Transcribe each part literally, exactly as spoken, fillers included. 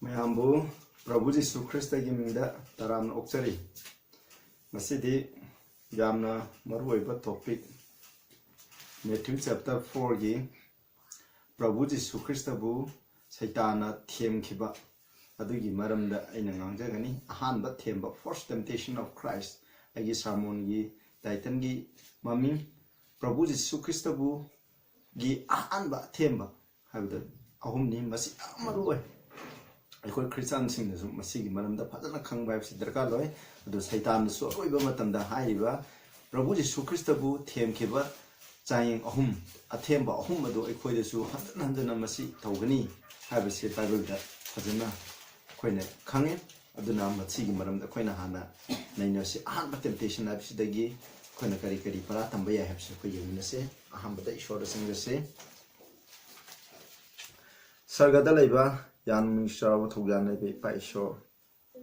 ꯃꯌꯥꯝꯕꯨ ꯄ꯭ꯔꯚꯨ ꯖꯤꯁꯨ ꯈ꯭ꯔꯤꯁꯇꯒꯤ ꯃꯤꯡꯗ ꯇꯔꯥꯝꯅ ꯑꯣꯛꯆꯔꯤ꯫ ꯉꯁꯤꯗꯤ ꯌꯥꯝꯅ ꯃꯔꯨꯑꯣꯏꯕ topic, Matthew chapter fourꯒꯤ ꯄ꯭ꯔꯚꯨ ꯖꯤꯁꯨ ꯈ꯭ꯔꯤꯁꯇꯕꯨ ꯁꯩꯇꯥꯟꯅ ꯊꯦꯝꯈꯤꯕ ꯑꯗꯨꯒꯤ ꯃꯔꯝꯗ ꯑꯩꯅ ꯉꯥꯡꯖꯒꯅꯤ꯫ ꯑꯍꯥꯟꯕ ꯊꯦꯝꯕ, first temptation of Christ꯫ ꯑꯩꯒꯤ sermonꯒꯤ titleꯒꯤ ꯃꯃꯤꯡ ꯄ꯭ꯔꯚꯨ ꯖꯤꯁꯨ ꯈ꯭ꯔꯤꯁꯇꯕꯨ ꯒꯤ ꯑꯍꯥꯟꯕ ꯑꯊꯦꯝꯕ ꯍꯥꯏꯕꯗ ꯑꯍꯨꯝꯅꯤ꯫ ꯃꯁꯤ ꯌꯥꯝ ꯃꯔꯨ ꯑꯣꯏ꯫ ꯑꯩꯈꯣꯏ ꯈ꯭ꯔꯤꯁꯇꯥꯟꯁꯤꯡꯅꯁꯨ ꯃꯁꯤꯒꯤ ꯃꯔꯝꯗ ꯐꯖꯅ ꯈꯪꯕ ꯍꯥꯏꯕꯁꯤ ꯗꯔꯀꯥꯔ ꯑꯣꯏ꯫ ꯑꯗꯨ ꯁꯩꯇꯥꯟꯅꯁꯨ ꯑꯔꯣꯏꯕ ꯃꯇꯝꯗ ꯍꯥꯏꯔꯤꯕ ꯄ꯭ꯔꯚꯨ ꯖꯤꯁꯨ ꯈ꯭ꯔꯤꯁꯇꯕꯨ ꯊꯦꯝꯈꯤꯕ ꯆꯥꯡꯌꯦꯡ ꯑꯍꯨꯝ, ꯑꯊꯦꯝꯕ ꯑꯍꯨꯝ ꯑꯗꯨ ꯑꯩꯈꯣꯏꯗꯁꯨ ꯍꯟꯖꯤꯟ ꯍꯟꯖꯤꯟꯅ ꯃꯁꯤ ꯇꯧꯒꯅꯤ ꯍꯥꯏꯕꯁꯤ ꯕꯥꯏꯕꯜꯗ ꯐꯖꯅ ꯑꯩꯈꯣꯏꯅ ꯈꯪꯉꯤ꯫ ꯑꯗꯨꯅ ꯃꯁꯤꯒꯤ ꯃꯔꯝꯗ ꯑꯩꯈꯣꯏꯅ ꯍꯥꯟꯅ ꯅꯩꯅꯁꯤ꯫ ꯑꯍꯥꯟꯕ temptation ꯍꯥꯏꯕꯁꯤꯗꯒꯤ ꯑꯩꯈꯣꯏꯅ ꯀꯔꯤ ꯀꯔꯤ ꯄꯔꯥ ꯇꯝꯕ ꯌꯥꯏ ꯍꯥꯏꯕꯁꯤ ꯑꯩꯈꯣꯏ ꯌꯦꯡꯃꯤꯟꯅꯁꯤ꯫ ꯑꯍꯥꯟꯕꯗ ꯏꯁꯣꯔꯗ ꯆꯪꯖꯁꯤ꯫ ꯁꯔꯒꯗ ꯂꯩꯕ ꯌꯥꯝꯅ ꯅꯨꯡꯁꯤ ꯆꯥꯎꯔꯕ ꯊꯧꯖꯥꯜ ꯂꯩꯕ ꯏꯄꯥ ꯏꯁꯣꯔ,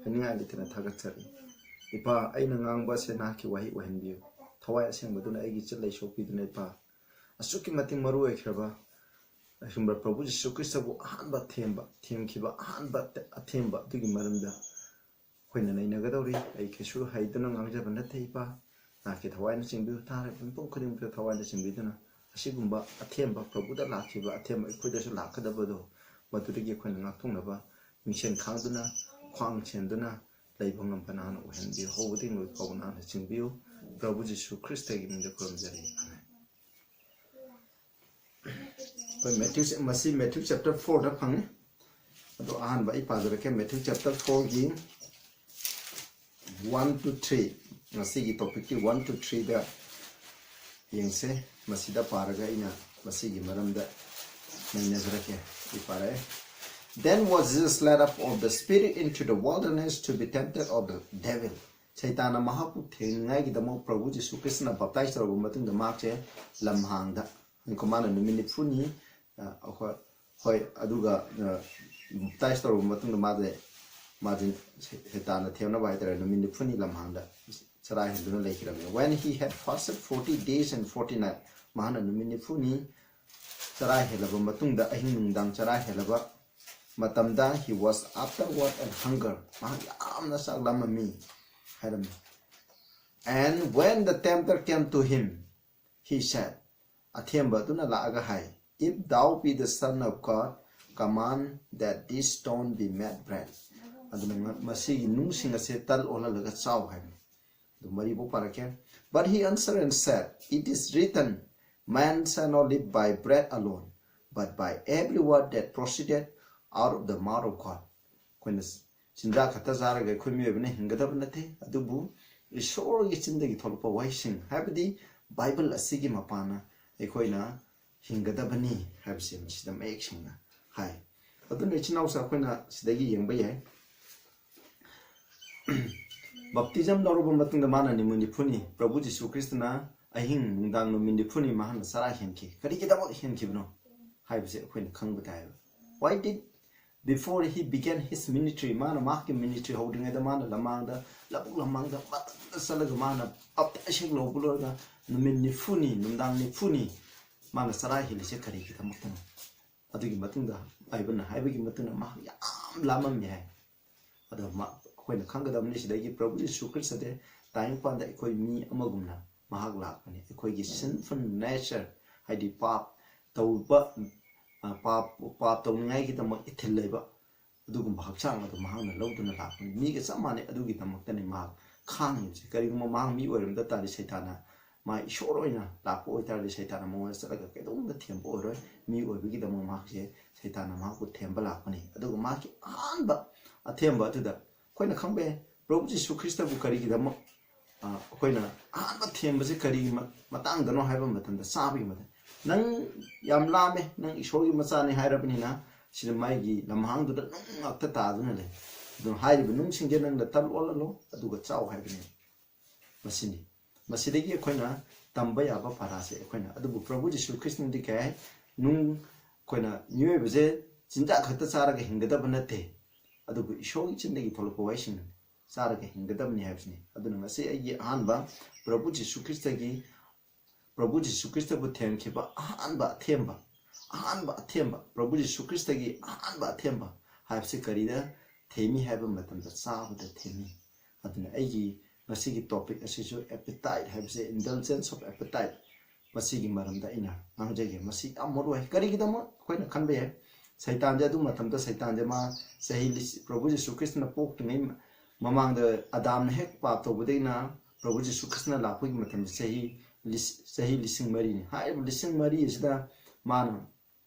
ꯍꯥꯏꯅꯤꯡꯉꯥꯏ ꯂꯩꯇꯅ ꯊꯥꯒꯠꯆꯔꯤ꯫ ꯏꯄꯥ, ꯑꯩꯅ ꯉꯥꯡꯕ ꯑꯁꯦ ꯅꯍꯥꯛꯀꯤ ꯋꯥꯍꯩ ꯑꯣꯏꯍꯟꯕꯤꯌꯨ꯫ ꯊꯋꯥꯏ ꯑꯁꯦꯡꯕꯗꯨꯅ ꯑꯩꯒꯤ ꯆꯤꯜ ꯂꯩ ꯁꯣꯛꯄꯤꯗꯨꯅ ꯏꯄꯥ, ꯑꯁꯨꯛꯀꯤ ꯃꯇꯤꯛ ꯃꯔꯨ ꯑꯣꯏꯈ꯭ꯔꯕ ꯑꯁꯨꯝꯕ ꯄ꯭ꯔꯚꯨ ꯖꯤꯁꯨ ꯈ꯭ꯔꯤꯁꯇꯕꯨ ꯑꯍꯥꯟꯕ ꯊꯦꯝꯕ, ꯊꯦꯝꯈꯤꯕ ꯑꯍꯥꯟꯕ ꯑꯊꯦꯝꯕ ꯑꯗꯨꯒꯤ ꯃꯔꯝꯗ ꯑꯩꯈꯣꯏꯅ ꯅꯩꯅꯒꯗꯧꯔꯤ꯫ ꯑꯩ ꯀꯩꯁꯨ ꯍꯩꯗꯨꯅ ꯉꯥꯡꯖꯕ ꯅꯠꯇꯦ ꯏꯄꯥ, ꯅꯍꯥꯛꯀꯤ ꯊꯋꯥꯏꯅ ꯆꯤꯡꯕꯤꯌꯨ꯫ ꯇꯥꯔꯤꯕ ꯃꯤꯄꯨꯝ ꯈꯨꯗꯤꯡꯃꯛꯇ ꯊꯋꯥꯏꯅ ꯆꯤꯡꯕꯤꯗꯨꯅ ꯑꯁꯤꯒꯨꯝꯕ ꯑꯊꯦꯝꯕ ꯄ꯭ꯔꯚꯨꯗ ꯂꯥꯛꯈꯤꯕ ꯑꯊꯦꯝꯕ ꯑꯩꯈꯣꯏꯗꯁꯨ ꯂꯥꯛꯀꯗꯕꯗꯣ ꯃꯗꯨꯗꯒꯤ ꯑꯩꯈꯣꯏꯅ ꯉꯥꯛꯊꯣꯛꯅꯕ ꯃꯤꯡꯁꯦꯟ ꯈꯥꯡꯗꯨꯅ ꯈ꯭ꯋꯥꯡ ꯁꯦꯟꯗꯨꯅ ꯂꯩꯕ ꯉꯝꯕ ꯅꯍꯥꯛꯅ ꯑꯣꯏꯍꯟꯕꯤꯌꯨ꯫ ꯍꯧꯕꯗꯒꯤ ꯂꯣꯏꯕ ꯐꯥꯎꯕ ꯅꯍꯥꯛꯅ ꯆꯤꯡꯕꯤꯌꯨ꯫ ꯄ꯭ꯔꯚꯨ ꯖꯤꯁꯨ ꯈ꯭ꯔꯤꯁꯇꯒꯤ ꯃꯤꯡꯗ ꯈꯨꯔꯨꯝꯖꯔꯤ꯫ ꯑꯃꯦꯟ꯫ ꯑꯩꯈꯣꯏ ꯃꯦꯊ꯭ꯌꯨ, ꯃꯁꯤ ꯃꯦꯊ꯭ꯌꯨ chapter fourꯗ ꯐꯪꯉꯤ꯫ ꯑꯗꯣ ꯑꯍꯥꯟꯕ ꯑꯩ ꯄꯥꯖꯔꯛꯀꯦ꯫ ꯃꯦꯊ꯭ꯌꯨ chapter fourꯒꯤ one to three, ꯉꯁꯤꯒꯤ topicꯀꯤ one to threeꯗ ꯌꯦꯡꯁꯦ꯫ ꯃꯁꯤꯗ ꯄꯥꯔꯒ ꯑꯩꯅ ꯃꯁꯤꯒꯤ ꯃꯔꯝꯗ ꯅꯩꯅꯖꯔꯛꯀꯦ꯫ ꯑꯩ ꯄꯥꯔꯛꯑꯦ꯫ Then was Jesus led up of the Spirit into the wilderness to be tempted of the devil. ꯁꯩꯇꯥꯟꯅ ꯃꯍꯥꯛꯄꯨ ꯊꯦꯡꯅꯉꯥꯏꯒꯤꯗꯃꯛ ꯄ꯭ꯔꯚꯨ ꯖꯤꯁꯨ ꯈ꯭ꯔꯤꯁꯇꯅ baptize ꯇꯧꯔꯕ ꯃꯇꯨꯡꯗ ꯃꯍꯥꯛꯁꯦ ꯂꯝꯍꯥꯡꯗ, ꯉꯥꯏꯈꯣ, ꯃꯥꯅ ꯅꯨꯃꯤꯠ ꯅꯤꯐꯨꯅꯤ, ꯑ, ꯑꯩꯈꯣꯏ, ꯍꯣꯏ, ꯑꯗꯨꯒ, ꯑ, baptize ꯇꯧꯔꯕ ꯃꯇꯨꯡꯗ ꯃꯥꯁꯦ, ꯃꯥꯁꯦ ꯁꯩ-, ꯁꯩꯇꯥꯟꯅ ꯊꯦꯝꯅꯕ ꯍꯥꯏꯇꯥꯔꯦ, ꯅꯨꯃꯤꯠ ꯅꯤꯐꯨꯅꯤ ꯂꯝꯍꯥꯡꯗ ꯆꯔꯥ ꯍꯦꯟꯗꯨꯅ ꯂꯩꯈꯤꯔꯝꯃꯤ꯫ When he had fasted forty days and forty nights, ꯃꯍꯥꯛꯅ ꯅꯨꯃꯤꯠ ꯅꯤꯐꯨꯅꯤ ꯆꯔꯥ ꯍꯦꯜꯂꯕ ꯃꯇꯨꯡꯗ, ꯑꯍꯤꯡ ꯅꯨꯡꯗꯥꯡ ꯆꯔꯥ ꯍꯦꯜꯂꯕ ꯃꯇꯝꯗ he was after what and hunger, ꯃꯍꯥꯛ ꯌꯥꯝꯅ ꯆꯥꯛ ꯂꯥꯝꯃꯝꯃꯤ ꯍꯥꯏꯔꯝꯃꯤ꯫ And when the tempter came to him, he said, ꯑꯊꯦꯝꯕ ꯑꯗꯨꯅ ꯂꯥꯛꯑꯒ ꯍꯥꯏ, "If thou be the Son of God, command that this stone be made bread." ꯑꯗꯨꯅ ꯃꯁꯤꯒꯤ ꯅꯨꯡꯁꯤꯡ ꯑꯁꯦ ꯇꯜ ꯑꯣꯜꯍꯜꯂꯒ ꯆꯥꯎ ꯍꯥꯏꯕꯅꯤ꯫ ꯑꯗꯨ ꯃꯔꯤꯐꯥꯎ ꯄꯥꯔꯛꯀꯦ꯫ But he answered and said, "It is written, man shall not live by bread alone, but by every word that proceeded out of the mouth of God." ꯑꯩꯈꯣꯏꯅ ꯆꯤꯟꯖꯥꯛ ꯈꯛꯇ ꯆꯥꯔꯒ ꯑꯩꯈꯣꯏ ꯃꯤꯑꯣꯏꯕꯅ ꯍꯤꯡꯒꯗꯕ ꯅꯠꯇꯦ, ꯑꯗꯨꯕꯨ ꯏꯁꯣꯔꯒꯤ ꯆꯤꯟꯗꯒꯤ ꯊꯣꯛꯂꯛꯄ ꯋꯥꯍꯩꯁꯤꯡ, ꯍꯥꯏꯕꯗꯤ ꯕꯥꯏꯕꯜ ꯑꯁꯤꯒꯤ ꯃꯄꯥꯟꯅ ꯑꯩꯈꯣꯏꯅ ꯍꯤꯡꯒꯗꯕꯅꯤ ꯍꯥꯏꯕꯁꯦ ꯃꯁꯤꯗ ꯃꯌꯦꯛ ꯁꯦꯡꯅ ꯍꯥꯏ꯫ ꯑꯗꯨꯅ ꯏꯆꯤꯟ ꯏꯅꯥꯎꯁꯦ ꯑꯩꯈꯣꯏꯅ ꯁꯤꯗꯒꯤ ꯌꯦꯡꯕ ꯌꯥꯏ꯫ ꯕꯞꯇꯤꯖꯝ ꯂꯧꯔꯕ ꯃꯇꯨꯡꯗ ꯃꯥꯅ ꯅꯨꯃꯤꯠ ꯅꯤꯐꯨꯅꯤ, ꯄ꯭ꯔꯚꯨ ꯖꯤꯁꯨ ꯈ꯭ꯔꯤꯁꯇꯅ ꯑꯍꯤꯡ ꯅꯨꯡꯗꯥꯡ ꯅꯨꯃꯤꯠ ꯅꯤꯐꯨꯅꯤ ꯃꯍꯥꯛꯅ ꯆꯔꯥ ꯍꯦꯟꯈꯤ꯫ ꯀꯔꯤꯒꯤꯗꯃꯛ ꯍꯦꯟꯈꯤꯕꯅꯣ ꯍꯥꯏꯕꯁꯦ ꯑꯩꯈꯣꯏꯅ ꯈꯪꯕ ꯇꯥꯏꯕ꯫ Why did, before he began his ministry, ꯃꯥꯅ ꯃꯍꯥꯛꯀꯤ ministry ꯍꯧꯗ꯭ꯔꯤꯉꯩꯗ ꯃꯥꯅ ꯂꯝꯃꯥꯡꯗ, ꯂꯧꯕꯨꯛ ꯂꯝꯃꯥꯡꯗ ꯃꯇꯝꯗ ꯆꯠꯂꯒ ꯃꯥꯅ ꯕꯞꯇꯥꯏꯁ ꯍꯦꯛ ꯂꯧꯕ ꯂꯣꯏꯔꯒ ꯅꯨꯃꯤꯠ ꯅꯤꯐꯨꯅꯤ, ꯅꯨꯡꯗꯥꯡ ꯅꯤꯐꯨꯅꯤ ꯃꯥꯅ ꯆꯔꯥ ꯍꯦꯜꯂꯤꯁꯦ ꯀꯔꯤꯒꯤꯗꯃꯛꯇꯅꯣ? ꯑꯗꯨꯒꯤ ꯃꯇꯨꯡꯗ ꯕꯥꯏꯕꯜꯅ ꯍꯥꯏꯕꯒꯤ ꯃꯇꯨꯡꯗ ꯃꯍꯥꯛ ꯌꯥꯝ ꯂꯥꯝꯃꯝꯃꯤ ꯍꯥꯏ꯫ ꯑꯗꯣ ꯃꯥ-, ꯑꯩꯈꯣꯏꯅ ꯈꯪꯒꯗꯕꯅꯤ, ꯁꯤꯗꯒꯤ ꯄ꯭ꯔꯚꯨ ꯖꯤꯁꯨ ꯈ꯭ꯔꯤꯁꯇꯁꯦ ꯇꯥꯏꯕꯪꯄꯥꯟꯗ ꯑꯩꯈꯣꯏ ꯃꯤ ꯑꯃꯒꯨꯝꯅ ꯃꯍꯥꯛ ꯂꯥꯛꯄꯅꯤ꯫ ꯑꯩꯈꯣꯏꯒꯤ sinful nature, ꯍꯥꯏꯗꯤ ꯄꯥꯞ ꯇꯧꯕ, ꯑ, ꯄꯥꯞ, ꯄꯥꯞ ꯇꯧꯅꯤꯡꯉꯥꯏꯒꯤꯗꯃꯛ ꯏꯊꯤꯜ ꯂꯩꯕ ꯑꯗꯨꯒꯨꯝꯕ ꯍꯛꯆꯥꯡ ꯑꯗꯨ ꯃꯍꯥꯛꯅ ꯂꯧꯗꯨꯅ ꯂꯥꯛꯄꯅꯤ꯫ ꯃꯤꯒ ꯆꯞ ꯃꯥꯟꯅꯩ꯫ ꯑꯗꯨꯒꯤꯗꯃꯛꯇꯅꯤ ꯃꯍꯥꯛ ꯈꯥꯡꯉꯤꯕꯁꯦ꯫ ꯀꯔꯤꯒꯨꯝꯕ ꯃꯍꯥꯛ ꯃꯤ ꯑꯣꯏꯔꯝꯗ ꯇꯥꯔꯗꯤ ꯁꯩꯇꯥꯟꯅ, ꯃꯥ ꯏꯁꯣꯔ ꯑꯣꯏꯅ ꯂꯥꯛꯄ ꯑꯣꯏꯇꯥꯔꯗꯤ ꯁꯩꯇꯥꯟꯅ ꯃꯉꯣꯟꯗ ꯆꯠꯂꯒ ꯀꯩꯗꯧꯅꯨꯡꯗ ꯊꯦꯝꯕ ꯑꯣꯏꯔꯣꯏ꯫ ꯃꯤ ꯑꯣꯏꯕꯒꯤꯗꯃꯛ ꯃꯍꯥꯛꯁꯦ, ꯁꯩꯇꯥꯟꯅ ꯃꯍꯥꯛꯄꯨ ꯊꯦꯝꯕ ꯂꯥꯛꯄꯅꯤ꯫ ꯑꯗꯨꯒ ꯃꯍꯥꯛꯀꯤ ꯑꯍꯥꯟꯕ ꯑꯊꯦꯝꯕ ꯑꯗꯨꯗ ꯑꯩꯈꯣꯏꯅ ꯈꯪꯕ ꯌꯥꯏ, ꯄ꯭ꯔꯚꯨ ꯖꯤꯁꯨ ꯈ꯭ꯔꯤꯁꯇꯕꯨ ꯀꯔꯤꯒꯤꯗꯃꯛ, ꯑ, ꯑꯩꯈꯣꯏꯅ ꯑꯍꯥꯟꯕ ꯊꯦꯝꯕꯁꯦ ꯀꯔꯤꯒꯤ ꯃ-, ꯃꯇꯥꯡꯗꯅꯣ ꯍꯥꯏꯕ ꯃꯇꯝꯗ, ꯆꯥꯕꯒꯤ ꯃꯇꯥꯡ꯫ "ꯅꯪ ꯌꯥꯝ ꯂꯥꯝꯃꯦ, ꯅꯪ ꯏꯁꯣꯔꯒꯤ ꯃꯆꯥꯅꯤ" ꯍꯥꯏꯔꯕꯅꯤꯅ, ꯁꯤꯗ ꯃꯥꯒꯤ ꯂꯝꯍꯥꯡꯗꯨꯗ ꯅꯨꯡ ꯉꯥꯛꯇ ꯇꯥꯗꯨꯅ ꯂꯩ꯫ ꯑꯗꯨꯅ ꯍꯥꯏꯔꯤꯕ ꯅꯨꯡꯁꯤꯡꯁꯦ ꯅꯪꯅ ꯇꯜ ꯑꯣꯜꯍꯜꯂꯣ, ꯑꯗꯨꯒ ꯆꯥꯎ ꯍꯥꯏꯕꯅꯤ꯫ ꯃꯁꯤꯅꯤ꯫ ꯃꯁꯤꯗꯒꯤ ꯑꯩꯈꯣꯏꯅ ꯇꯝꯕ ꯌꯥꯕ ꯄꯥꯔꯥꯁꯦ ꯑꯩꯈꯣꯏꯅ, ꯑꯗꯨꯕꯨ ꯄ꯭ꯔꯚꯨ ꯖꯤꯁꯨ ꯈ꯭ꯔꯤꯁꯇꯅꯗꯤ ꯀꯩ ꯍꯥꯏ? ꯅꯨꯡ, ꯑꯩꯈꯣꯏꯅ ꯃꯤꯑꯣꯏꯕꯁꯦ ꯆꯤꯟꯖꯥꯛ ꯈꯛꯇ ꯆꯥꯔꯒ ꯍꯤꯡꯒꯗꯕ ꯅꯠꯇꯦ, ꯑꯗꯨꯕꯨ ꯏꯁꯣꯔꯒꯤ ꯆꯤꯟꯗꯒꯤ ꯊꯣꯛꯂꯛꯄ ꯋꯥꯍꯩꯁꯤꯡ ꯆꯥꯔꯒ ꯍꯤꯡꯒꯗꯕꯅꯤ ꯍꯥꯏꯕꯁꯤꯅꯤ꯫ ꯑꯗꯨꯅ ꯉꯁꯤ ꯑꯩꯒꯤ ꯑꯍꯥꯟꯕ ꯄ꯭ꯔꯚꯨ ꯖꯤꯁꯨ ꯈ꯭ꯔꯤꯁꯇꯒꯤ, ꯄ꯭ꯔꯚꯨ ꯖꯤꯁꯨ ꯈ꯭ꯔꯤꯁꯇꯕꯨ ꯊꯦꯝꯈꯤꯕ ꯑꯍꯥꯟꯕ ꯑꯊꯦꯝꯕ, ꯑꯍꯥꯟꯕ ꯑꯊꯦꯝꯕ, ꯄ꯭ꯔꯚꯨ ꯖꯤꯁꯨ ꯈ꯭ꯔꯤꯁꯇꯒꯤ ꯑꯍꯥꯟꯕ ꯑꯊꯦꯝꯕ ꯍꯥꯏꯕꯁꯤ ꯀꯔꯤꯗ ꯊꯦꯝꯃꯤ ꯍꯥꯏꯕ ꯃꯇꯝꯗ ꯆꯥꯕꯗ ꯊꯦꯝꯃꯤ꯫ ꯑꯗꯨꯅ ꯑꯩꯒꯤ ꯉꯁꯤꯒꯤ topic ꯑꯁꯤꯁꯨ appetite ꯍꯥꯏꯕꯁꯦ, indulgence of appetite, ꯃꯁꯤꯒꯤ ꯃꯔꯝꯗ ꯑꯩꯅ ꯉꯥꯡꯖꯒꯦ꯫ ꯃꯁꯤ ꯌꯥꯝ ꯃꯔꯨ ꯑꯣꯏ꯫ ꯀꯔꯤꯒꯤꯗꯃꯛ? ꯑꯩꯈꯣꯏꯅ ꯈꯟꯕ ꯌꯥꯏ, ꯁꯩꯇꯥꯟꯁꯦ ꯑꯗꯨ ꯃꯇꯝꯗ ꯁꯩꯇꯥꯟꯁꯦ ꯃꯥ ꯆꯍꯤ ꯂꯤꯁ-, ꯄ꯭ꯔꯚꯨ ꯖꯤꯁꯨ ꯈ꯭ꯔꯤꯁꯇꯅ ꯄꯣꯛꯇ꯭ꯔꯤꯉꯩ ꯃꯃꯥꯡꯗ ꯑꯗꯥꯝꯅ ꯍꯦꯛ ꯄꯥꯞ ꯇꯧꯕꯗꯒꯤꯅ ꯄ꯭ꯔꯚꯨ ꯖꯤꯁꯨ ꯈ꯭ꯔꯤꯁꯇꯅ ꯂꯥꯛꯄꯒꯤ ꯃꯇꯝꯗ ꯆꯍꯤ ꯂꯤꯁ-, ꯆꯍꯤ ꯂꯤꯁꯤꯡ ꯃꯔꯤꯅꯤ꯫ ꯍꯥꯏꯔꯤꯕ ꯂꯤꯁꯤꯡ ꯃꯔꯤ ꯑꯁꯤꯗ ꯃꯥꯅ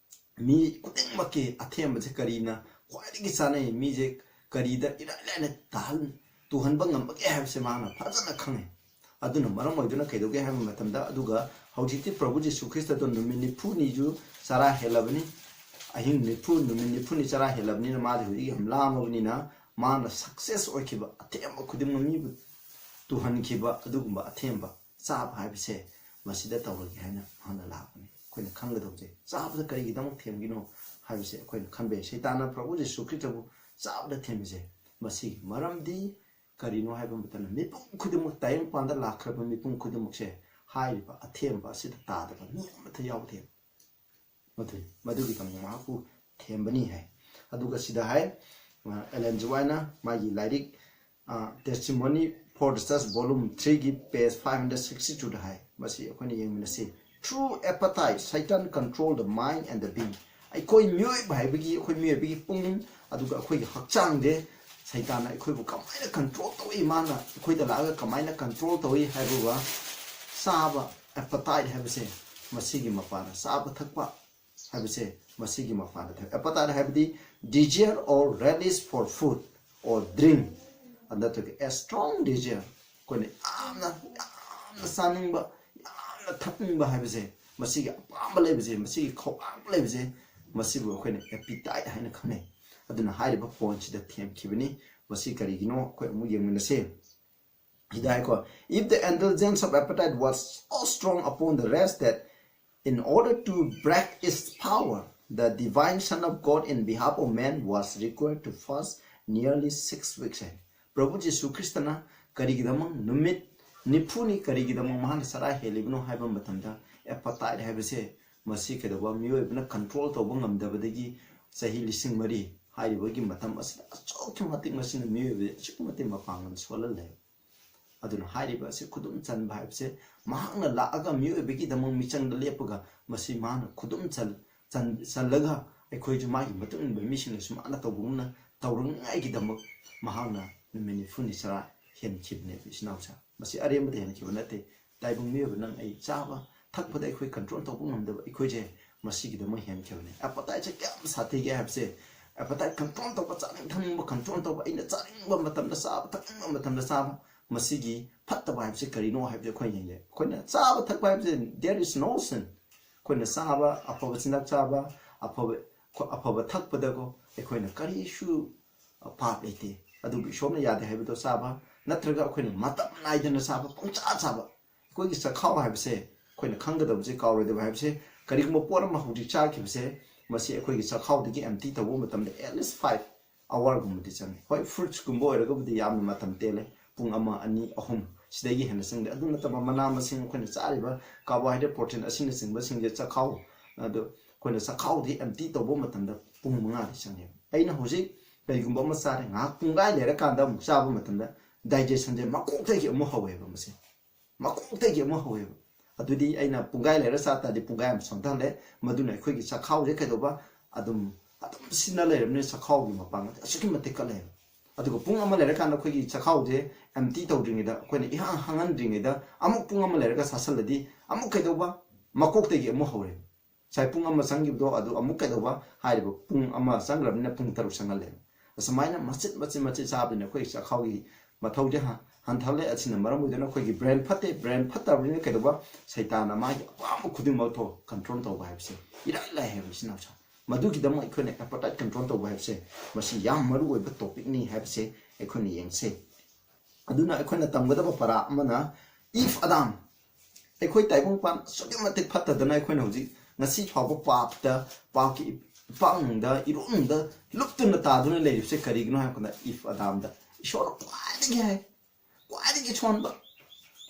ꯃꯤ ꯈꯨꯗꯤꯡꯃꯛꯀꯤ ꯑꯊꯦꯝꯕꯁꯦ ꯀꯔꯤꯅ ꯈ꯭ꯋꯥꯏꯗꯒꯤ ꯆꯥꯅꯩ, ꯃꯤꯁꯦ ꯀꯔꯤꯗ ꯏꯔꯥꯏ ꯂꯥꯏꯅ ꯇꯥꯍꯟ-, ꯇꯨꯍꯟꯕ ꯉꯝꯕꯒꯦ ꯍꯥꯏꯕꯁꯦ ꯃꯥꯅ ꯐꯖꯅ ꯈꯪꯉꯤ꯫ ꯑꯗꯨꯅ ꯃꯔꯝ ꯑꯣꯏꯗꯨꯅ ꯀꯩꯗꯧꯒꯦ ꯍꯥꯏꯕ ꯃꯇꯝꯗ, ꯑꯗꯨꯒ ꯍꯧꯖꯤꯛꯇꯤ ꯄ꯭ꯔꯚꯨ ꯖꯤꯁꯨ ꯈ꯭ꯔꯤꯁꯇꯗꯣ ꯅꯨꯃꯤꯠ ꯅꯤꯐꯨꯅꯤꯁꯨ ꯆꯔꯥ ꯍꯦꯜꯂꯕꯅꯤ, ꯑꯍꯤꯡ ꯅꯤꯐꯨ, ꯅꯨꯃꯤꯠ ꯅꯤꯐꯨꯅꯤ ꯆꯔꯥ ꯍꯦꯜꯂꯕꯅꯤꯅ ꯃꯥꯗꯤ ꯍꯧꯖꯤꯛ ꯌꯥꯝ ꯂꯥꯝꯃꯕꯅꯤꯅ ꯃꯥꯅ success ꯑꯣꯏꯈꯤꯕ, ꯑꯊꯦꯝꯕ ꯈꯨꯗꯤꯡꯃꯛ ꯃꯤꯕꯨ ꯇꯨꯍꯟꯈꯤꯕ ꯑꯗꯨꯒꯨꯝꯕ ꯑꯊꯦꯝꯕ ꯆꯥꯕ ꯍꯥꯏꯕꯁꯦ ꯃꯁꯤꯗ ꯇꯧꯔꯒꯦ ꯍꯥꯏꯅ ꯃꯥꯅ ꯂꯥꯛꯄꯅꯤ꯫ ꯑꯩꯈꯣꯏꯅ ꯈꯪꯒꯗꯧꯕꯁꯦ ꯆꯥꯕꯗ ꯀꯔꯤꯒꯤꯗꯃꯛ ꯊꯦꯝꯒꯤꯅꯣ ꯍꯥꯏꯕꯁꯦ ꯑꯩꯈꯣꯏꯅ ꯈꯟꯕ ꯌꯥꯏ꯫ ꯁꯩꯇꯥꯟꯅ ꯄ꯭ꯔꯚꯨ ꯖꯤꯁꯨ ꯈ꯭ꯔꯤꯁꯇꯕꯨ ꯆꯥꯕꯗ ꯊꯦꯝꯃꯤꯁꯦ ꯃꯁꯤꯒꯤ ꯃꯔꯝꯗꯤ ꯀꯔꯤꯅꯣ ꯍꯥꯏꯕ ꯃꯇꯝꯗ, ꯃꯤꯄꯨꯝ ꯈꯨꯗꯤꯡꯃꯛ, ꯇꯥꯏꯕꯪꯄꯥꯟꯗ ꯂꯥꯛꯈ꯭ꯔꯕ ꯃꯤꯄꯨꯝ ꯈꯨꯗꯤꯡꯃꯛꯁꯦ ꯍꯥꯏꯔꯤꯕ ꯑꯊꯦꯝꯕ ꯑꯁꯤꯗ ꯇꯥꯗꯕ ꯃꯤ ꯑꯃꯠꯇ ꯌꯥꯎꯗꯦ꯫ ꯃꯗꯨ, ꯃꯗꯨꯒꯤꯗꯃꯛ ꯃꯍꯥꯛꯄꯨ ꯊꯦꯝꯕꯅꯤ ꯍꯥꯏ꯫ ꯑꯗꯨꯒ ꯁꯤꯗ ꯍꯥꯏ, ꯑ, ꯑꯦꯂꯦꯟ ꯖꯤ ꯋꯥꯏꯠꯅ ꯃꯥꯒꯤ ꯂꯥꯏꯔꯤꯛ, ꯑ, Testimony for the Church volume threeꯒꯤ page five hundred sixty twoꯗ ꯍꯥꯏ꯫ ꯃꯁꯤ ꯑꯩꯈꯣꯏꯅ ꯌꯦꯡꯃꯤꯟꯅꯁꯤ꯫ Through appetite, Satan control the mind and the being. ꯑꯩꯈꯣꯏ ꯃꯤꯑꯣꯏꯕ ꯍꯥꯏꯕꯒꯤ, ꯑꯩꯈꯣꯏ ꯃꯤꯑꯣꯏꯕꯒꯤ ꯄꯨꯛꯅꯤꯡ, ꯑꯗꯨꯒ ꯑꯩꯈꯣꯏꯒꯤ ꯍꯛꯆꯥꯡꯁꯦ ꯁꯩꯇꯥꯟꯅ ꯑꯩꯈꯣꯏꯕꯨ ꯀꯃꯥꯏꯅ control ꯇꯧꯏ, ꯃꯥꯅ ꯑꯩꯈꯣꯏꯗ ꯂꯥꯛꯑꯒ ꯀꯃꯥꯏꯅ control ꯇꯧꯏ ꯍꯥꯏꯕ, ꯆꯥꯕ, appetite ꯍꯥꯏꯕꯁꯦ ꯃꯁꯤꯒꯤ ꯃꯄꯥꯟꯗ, ꯆꯥꯕ ꯊꯛꯄ ꯍꯥꯏꯕꯁꯦ ꯃꯁꯤꯒꯤ ꯃꯄꯥꯟꯗ ꯊꯣꯛꯑꯦ꯫ Appetite ꯍꯥꯏꯕꯗꯤ desire or relish for food or drink, ꯅꯠꯇ꯭ꯔꯒ a strong desire, ꯑꯩꯈꯣꯏꯅ ꯌꯥꯝꯅ, ꯌꯥꯝꯅ ꯆꯥꯅꯤꯡꯕ, ꯌꯥꯝꯅ ꯊꯛꯅꯤꯡꯕ ꯍꯥꯏꯕꯁꯦ, ꯃꯁꯤꯒꯤ ꯑꯄꯥꯝꯕ ꯂꯩꯕꯁꯦ, ꯃꯁꯤꯒꯤ ꯈꯧꯔꯥꯡꯕ ꯂꯩꯕꯁꯦ, ꯃꯁꯤꯕꯨ ꯑꯩꯈꯣꯏꯅ appetite ꯍꯥꯏꯅ ꯈꯪꯅꯩ꯫ ꯑꯗꯨꯅ ꯍꯥꯏꯔꯤꯕ pointꯁꯤꯗ ꯊꯦꯝꯈꯤꯕꯅꯤ꯫ ꯃꯁꯤ ꯀꯔꯤꯒꯤꯅꯣ ꯑꯩꯈꯣꯏ ꯑꯃꯨꯛ ꯌꯦꯡꯃꯤꯟꯅꯁꯦ꯫ ꯁꯤꯗ ꯍꯥꯏꯀꯣ, "If the indulgence of appetite was so strong upon the race that in order to break its power, the divine Son of God in behalf of man was required to fast nearly six weeks" ꯍꯥꯏ꯫ ꯄ꯭ꯔꯚꯨ ꯖꯤꯁꯨ ꯈ꯭ꯔꯤꯁꯇꯅ ꯀꯔꯤꯒꯤꯗꯃꯛ ꯅꯨꯃꯤꯠ ꯅꯤꯐꯨꯅꯤ ꯀꯔꯤꯒꯤꯗꯃꯛ ꯃꯍꯥꯛꯅ ꯆꯔꯥ ꯍꯦꯜꯂꯤꯕꯅꯣ ꯍꯥꯏꯕ ꯃꯇꯝꯗ, appetite ꯍꯥꯏꯕꯁꯦ ꯃꯁꯤ ꯀꯩꯗꯧꯕ, ꯃꯤꯑꯣꯏꯕꯅ control ꯇꯧꯕ ꯉꯝꯗꯕꯗꯒꯤ ꯆꯍꯤ ꯂꯤꯁꯤꯡ ꯃꯔꯤ ꯍꯥꯏꯔꯤꯕꯒꯤ ꯃꯇꯝ ꯑꯁꯤꯗ ꯑꯁꯨꯛꯀꯤ ꯃꯇꯤꯛ ꯃꯁꯤꯅ ꯃꯤꯑꯣꯏꯕꯁꯦ ꯑꯁꯨꯛꯀꯤ ꯃꯇꯤꯛ ꯃꯄꯥꯡꯒꯜ ꯁꯣꯜꯍꯜꯂꯦ꯫ ꯑꯗꯨꯅ ꯍꯥꯏꯔꯤꯕ ꯑꯁꯤ ꯈꯨꯗꯨꯝ ꯆꯟꯕ ꯍꯥꯏꯕꯁꯦ, ꯃꯍꯥꯛꯅ ꯂꯥꯛꯑꯒ ꯃꯤꯑꯣꯏꯕꯒꯤꯗꯃꯛ ꯃꯤꯆꯪꯗ ꯂꯦꯞꯄꯒ ꯃꯁꯤ ꯃꯥꯅ ꯈꯨꯗꯨꯝ ꯆꯜ-, ꯆꯟ-, ꯆꯜꯂꯒ ꯑꯩꯈꯣꯏꯁꯨ ꯃꯥꯒꯤ ꯃꯇꯨꯡ ꯏꯟꯕ ꯃꯤꯁꯤꯡꯅꯁꯨ ꯃꯥꯅ ꯇꯧꯕꯒꯨꯝꯅ ꯇꯧꯔꯛꯅꯤꯉꯥꯏꯒꯤꯗꯃꯛ ꯃꯍꯥꯛꯅ ꯅꯨꯃꯤꯠ ꯅꯤꯐꯨꯅꯤ ꯆꯔꯥ ꯍꯦꯟꯈꯤꯕꯅꯦꯕ, ꯏꯆꯤꯟ ꯏꯅꯥꯎꯁꯦ꯫ ꯃꯁꯤ ꯑꯔꯦꯝꯕꯗ ꯍꯦꯟꯈꯤꯕ ꯅꯠꯇꯦ꯫ ꯇꯥꯏꯕꯪ ꯃꯤꯑꯣꯏꯕ ꯅꯪ ꯑꯩ ꯆꯥꯕ ꯊꯛꯄꯗ ꯑꯩꯈꯣꯏ control ꯇꯧꯕ ꯉꯝꯗꯕ ꯑꯩꯈꯣꯏꯁꯦ ꯃꯁꯤꯒꯤꯗꯃꯛ ꯍꯦꯟꯈꯤꯕꯅꯦ꯫ Appetite ꯁꯦ ꯀꯌꯥꯝ ꯁꯥꯊꯤꯒꯦ ꯍꯥꯏꯕꯁꯦ, appetite control ꯇꯧꯕ, ꯆꯥꯅꯤꯡ ꯊꯛꯅꯤꯡꯕ control ꯇꯧꯕ, ꯑꯩꯅ ꯆꯥꯅꯤꯡꯕ ꯃꯇꯝꯗ ꯆꯥꯕ, ꯊꯛꯅꯤꯡꯕ ꯃꯇꯝꯗ ꯆꯥꯕ, ꯃꯁꯤꯒꯤ ꯐꯠꯇꯕ ꯍꯥꯏꯕꯁꯦ ꯀꯔꯤꯅꯣ ꯍꯥꯏꯕꯁꯦ ꯑꯩꯈꯣꯏ ꯌꯦꯡꯒꯦ꯫ ꯑꯩꯈꯣꯏꯅ ꯆꯥꯕ ꯊꯛꯄ ꯍꯥꯏꯕꯁꯦ, there is no sin꯫ ꯑꯩꯈꯣꯏꯅ ꯆꯥꯕ, ꯑꯐꯕ ꯆꯤꯟꯖꯥꯛ ꯆꯥꯕ, ꯑꯐꯕ, ꯑꯐꯕ ꯊꯛꯄꯗꯀꯣ ꯑꯩꯈꯣꯏꯅ ꯀꯔꯤꯁꯨ ꯄꯥꯞ ꯂꯩꯇꯦ꯫ ꯑꯗꯨꯕꯨ ꯏꯁꯣꯔꯅ ꯌꯥꯗꯦ ꯍꯥꯏꯕꯗꯣ ꯆꯥꯕ, ꯅꯠꯇ꯭ꯔꯒ ꯑꯩꯈꯣꯏꯅ ꯃꯇꯝ ꯅꯥꯏꯗꯅ ꯆꯥꯕ, ꯄꯪꯆꯥ ꯆꯥꯕ꯫ ꯑꯩꯈꯣꯏꯒꯤ ꯆꯈꯥꯎ ꯍꯥꯏꯕꯁꯦ ꯑꯩꯈꯣꯏꯅ ꯈꯪꯒꯗꯕꯁꯦ, ꯀꯥꯎꯔꯣꯏꯗꯕ ꯍꯥꯏꯕꯁꯦ, ꯀꯔꯤꯒꯨꯝꯕ ꯄꯣꯠ ꯑꯃ ꯍꯧꯖꯤꯛ ꯆꯥꯈꯤꯕꯁꯦ, ꯃꯁꯤ ꯑꯩꯈꯣꯏꯒꯤ ꯆꯈꯥꯎꯗꯒꯤ empty ꯇꯧꯕ ꯃꯇꯝꯗ at least five hour ꯒꯨꯝꯕꯗꯤ ꯆꯪꯉꯤ꯫ ꯍꯣꯏ, fruits ꯀꯨꯝꯕ ꯑꯣꯏꯔꯒꯕꯨꯗꯤ ꯌꯥꯝꯅ ꯃꯇꯝ ꯇꯦꯜꯂꯦ, ꯄꯨꯡ ꯑꯃ, ꯑꯅꯤ, ꯑꯍꯨꯝ, ꯁꯤꯗꯒꯤ ꯍꯦꯟꯅ ꯆꯪꯗꯦ꯫ ꯑꯗꯨ ꯅꯠꯇꯕ ꯃꯅꯥ ꯃꯁꯤꯡ, ꯑꯩꯈꯣꯏꯅ ꯆꯥꯔꯤꯕ carbohydrate, protein ꯑꯁꯤꯅꯆꯤꯡꯕꯁꯤꯡꯁꯦ ꯆꯈꯥꯎ, ꯑꯗꯨ ꯑꯩꯈꯣꯏꯅ ꯆꯈꯥꯎꯗꯤ empty ꯇꯧꯕ ꯃꯇꯝꯗ ꯄꯨꯡ ꯃꯉꯥꯗꯤ ꯆꯪꯉꯦꯕ꯫ ꯑꯩꯅ ꯍꯧꯖꯤꯛ ꯀꯔꯤꯒꯨꯝꯕ ꯑꯃ ꯆꯥꯔꯦ, ꯉꯥꯏꯍꯥꯛ ꯄꯨꯡꯈꯥꯏ ꯂꯩꯔꯀꯥꯟꯗ ꯑꯃꯨꯛ ꯆꯥꯕ ꯃꯇꯝꯗ digestion ꯁꯦ ꯃꯀꯣꯛꯇꯒꯤ ꯑꯃꯨꯛ ꯍꯧꯋꯦꯕ꯫ ꯃꯁꯤ ꯃꯀꯣꯛꯇꯒꯤ ꯑꯃꯨꯛ ꯍꯧꯋꯦꯕ꯫ ꯑꯗꯨꯗꯤ ꯑꯩꯅ ꯄꯨꯡꯈꯥꯏ ꯂꯩꯔ ꯆꯥ ꯇꯥꯔꯗꯤ ꯄꯨꯡꯈꯥꯏ ꯑꯃ ꯁꯣꯟꯊꯍꯜꯂꯦ꯫ ꯃꯗꯨꯅ ꯑꯩꯈꯣꯏꯒꯤ ꯆꯈꯥꯎꯁꯦ ꯀꯩꯗꯧꯕ, ꯑꯗꯨꯝ, ꯑꯗꯨꯝ ꯁꯤꯟꯅ ꯂꯩꯔꯕꯅꯤꯅ ꯆꯈꯥꯎꯒꯤ ꯃꯄꯥꯡꯒꯜ ꯑꯁꯨꯛꯀꯤ ꯃꯇꯤꯛ ꯀꯜꯂꯦꯕ꯫ ꯑꯗꯨꯒ ꯄꯨꯡ ꯑꯃ ꯂꯩꯔꯀꯥꯟꯗ ꯑꯩꯈꯣꯏꯒꯤ ꯆꯈꯥꯎꯁꯦ empty ꯇꯧꯗ꯭ꯔꯤꯉꯩꯗ, ꯑꯩꯈꯣꯏꯅ ꯏꯍꯥꯡ ꯍꯥꯡꯍꯟꯗ꯭ꯔꯤꯉꯩꯗ ꯑꯃꯨꯛ ꯄꯨꯡ ꯑꯃ ꯂꯩꯔꯒ ꯆꯥꯁꯤꯜꯂꯗꯤ ꯑꯃꯨꯛ ꯀꯩꯗꯧꯕ, ꯃꯀꯣꯛꯇꯒꯤ ꯑꯃꯨꯛ ꯍꯧꯔꯦ꯫ ꯉꯁꯥꯏ ꯄꯨꯡ ꯑꯃ ꯆꯪꯈꯤꯕꯗꯣ ꯑꯗꯨ ꯑꯃꯨꯛ ꯀꯩꯗꯧꯕ, ꯍꯥꯏꯔꯤꯕ ꯄꯨꯡ ꯑꯃ ꯆꯪꯈ꯭ꯔꯕꯅꯤꯅ ꯄꯨꯡ ꯇꯔꯨꯛ ꯆꯪꯍꯜꯂꯦ꯫ ꯑꯁꯨꯃꯥꯏꯅ ꯃꯆꯤꯠ ꯃꯆꯤꯠ ꯃꯆꯤꯠ ꯆꯥꯕꯅꯤꯅ ꯑꯩꯈꯣꯏꯒꯤ ꯆꯥꯛꯈꯥꯎꯒꯤ ꯃꯊꯧꯁꯦ ꯍ-, ꯍꯟꯊꯍꯜꯂꯦ꯫ ꯑꯁꯤꯅ ꯃꯔꯝ ꯑꯣꯏꯗꯨꯅ ꯑꯩꯈꯣꯏꯒꯤ brain ꯐꯠꯇꯦ꯫ Brain ꯐꯠꯇꯕꯅꯤꯅ ꯀꯩꯗꯧꯕ, ꯁꯩꯇꯥꯟꯅ ꯃꯥꯒꯤ ꯑꯄꯥꯝꯕ ꯈꯨꯗꯤꯡꯃꯛꯇꯣ control ꯇꯧꯕ ꯍꯥꯏꯕꯁꯦ ꯏꯔꯥꯏ ꯂꯥꯏ ꯍꯥꯏꯕ, ꯏꯆꯤꯟ ꯏꯅꯥꯎꯁꯦ꯫ ꯃꯗꯨꯒꯤꯗꯃꯛ ꯑꯩꯈꯣꯏꯅ appetite control ꯇꯧꯕ ꯍꯥꯏꯕꯁꯦ ꯃꯁꯤ ꯌꯥꯝ ꯃꯔꯨ ꯑꯣꯏꯕ topic ꯅꯤ ꯍꯥꯏꯕꯁꯦ ꯑꯩꯈꯣꯏꯅ ꯌꯦꯡꯁꯦ꯫ ꯑꯗꯨꯅ ꯑꯩꯈꯣꯏꯅ ꯇꯝꯒꯗꯕ ꯄꯔꯥ ꯑꯃꯅ, ꯏꯐ ꯑꯗꯥꯝ, ꯑꯩꯈꯣꯏ ꯇꯥꯏꯕꯪꯄꯥꯟ ꯑꯁꯨꯛꯀꯤ ꯃꯇꯤꯛ ꯐꯠꯇꯗꯅ ꯑꯩꯈꯣꯏꯅ ꯍꯧꯖꯤꯛ ꯉꯁꯤ ꯐꯥꯎꯕ ꯄꯥꯞꯇ, ꯄꯥꯞꯀꯤ ꯏꯄꯥꯛꯅꯨꯡꯗ, ꯏꯔꯣꯛꯅꯨꯡꯗ ꯂꯨꯞꯇꯨꯅ ꯇꯥꯗꯨꯅ ꯂꯩꯔꯤꯕꯁꯦ ꯀꯔꯤꯒꯤꯅꯣ ꯍꯥꯏꯕ ꯀꯥꯟꯗ, ꯏꯐ ꯑꯗꯥꯝꯗ ꯏꯁꯣꯔꯅ ꯈ꯭ꯋꯥꯏꯗꯒꯤ ꯍꯥꯏ, ꯈ꯭ꯋꯥꯏꯗꯒꯤ ꯁꯣꯟꯕ,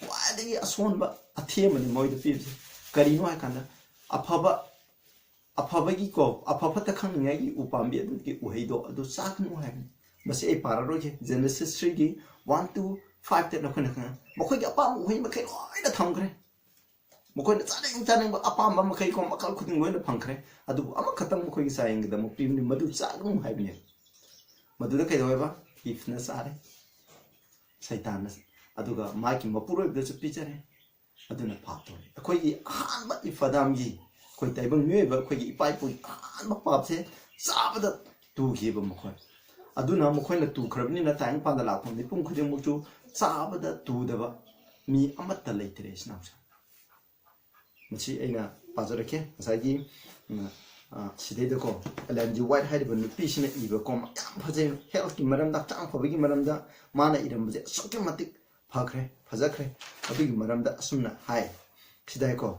ꯈ꯭ꯋꯥꯏꯗꯒꯤ ꯑꯁꯣꯟꯕ ꯑꯊꯦꯝꯕꯅꯤ ꯃꯣꯏꯗ ꯄꯤꯕꯁꯦ꯫ ꯀꯔꯤꯅꯣ ꯍꯥꯏ ꯀꯥꯟꯗ, ꯑꯐꯕ ꯑꯐꯕꯒꯤꯀꯣ, ꯑꯐ ꯐꯠꯇ ꯈꯪꯅꯤꯡꯉꯥꯏꯒꯤ ꯎꯄꯥꯝꯕꯤ ꯑꯗꯨꯒꯤ ꯎꯍꯩꯗꯣ ꯑꯗꯨ ꯆꯥꯒꯅꯨ ꯍꯥꯏꯕꯅꯤ꯫ ꯃꯁꯤ ꯑꯩ ꯄꯥꯔꯔꯣꯏꯒꯦ꯫ Genesis three ꯒꯤ one to five ꯇ ꯅꯈꯣꯏꯅ ꯈꯪꯉꯦ꯫ ꯃꯈꯣꯏꯒꯤ ꯑꯄꯥꯝꯕ ꯎꯍꯩ ꯃꯈꯩ ꯂꯣꯏꯅ ꯊꯝꯈ꯭ꯔꯦ꯫ ꯃꯈꯣꯏꯅ ꯆꯥꯅꯤꯡ ꯆꯥꯅꯤꯡꯕ ꯑꯄꯥꯝꯕ ꯃꯈꯩ ꯀꯣ, ꯃꯈꯜ ꯈꯨꯗꯤꯡ ꯂꯣꯏꯅ ꯐꯪꯈ꯭ꯔꯦ꯫ ꯑꯗꯨꯕꯨ ꯑꯃꯈꯛꯇꯪ ꯃꯈꯣꯏꯒꯤ ꯆꯥꯌꯦꯡꯒꯤꯗꯃꯛ ꯄꯤꯕꯅꯤ, ꯃꯗꯨ ꯆꯥꯒꯅꯨ ꯍꯥꯏꯕꯅꯤ꯫ ꯃꯗꯨꯗ ꯀꯩꯗꯧꯋꯦꯕ? ꯏꯐꯅ ꯆꯥꯔꯦ, ꯁꯩꯇꯥꯟꯅ, ꯑꯗꯨꯒ ꯃꯥꯒꯤ ꯃꯄꯨꯔꯣꯏꯕꯗꯁꯨ ꯄꯤꯖꯔꯦ꯫ ꯑꯗꯨꯅ ꯄꯥꯞ ꯇꯧꯔꯦ꯫ ꯑꯩꯈꯣꯏꯒꯤ ꯑꯍꯥꯟꯕ ꯏꯐ ꯑꯗꯥꯝꯒꯤ, ꯑꯩꯈꯣꯏ ꯇꯥꯏꯕꯪ ꯃꯤꯑꯣꯏꯕ, ꯑꯩꯈꯣꯏꯒꯤ ꯏꯄꯥ ꯏꯄꯨꯒꯤ ꯑꯍꯥꯟꯕ ꯄꯥꯞꯁꯦ ꯆꯥꯕꯗ ꯇꯨꯈꯤꯕ ꯃꯈꯣꯏ꯫ ꯑꯗꯨꯅ ꯃꯈꯣꯏꯅ ꯇꯨꯈ꯭ꯔꯕꯅꯤꯅ ꯇꯥꯏꯕꯪꯄꯥꯟꯗ ꯂꯥꯛꯄ ꯃꯤꯄꯨꯝ ꯈꯨꯗꯤꯡꯃꯛꯁꯨ ꯆꯥꯕꯗ ꯇꯨꯗꯕ ꯃꯤ ꯑꯃꯠꯇ ꯂꯩꯇ꯭ꯔꯦ, ꯏꯆꯤꯟ ꯏꯅꯥꯎꯁꯦ꯫ ꯃꯁꯤ ꯑꯩꯅ ꯄꯥꯖꯔꯛꯀꯦ꯫ ꯉꯁꯥꯏꯒꯤ, ꯎꯝ, ꯑ, ꯁꯤꯗꯩꯗꯀꯣ, ꯑꯦꯂꯦꯟ ꯖꯤ ꯋꯥꯏꯠ ꯍꯥꯏꯔꯤꯕ ꯅꯨꯄꯤꯁꯤꯅ ꯏꯕꯀꯣ, ꯌꯥꯝ ꯐꯖꯩ꯫ ꯍꯦꯜꯊꯀꯤ ꯃꯔꯝꯗ, ꯍꯛꯆꯥꯡ ꯐꯕꯒꯤ ꯃꯔꯝꯗ ꯃꯥꯅ ꯏꯔꯝꯕꯁꯦ ꯑꯁꯨꯛꯀꯤ ꯃꯇꯤꯛ ꯐꯈ꯭ꯔꯦ, ꯐꯖꯈ꯭ꯔꯦ꯫ ꯑꯗꯨꯒꯤ ꯃꯔꯝꯗ ꯑꯁꯨꯝꯅ ꯍꯥꯏ꯫ ꯁꯤꯗ ꯍꯥꯏꯀꯣ,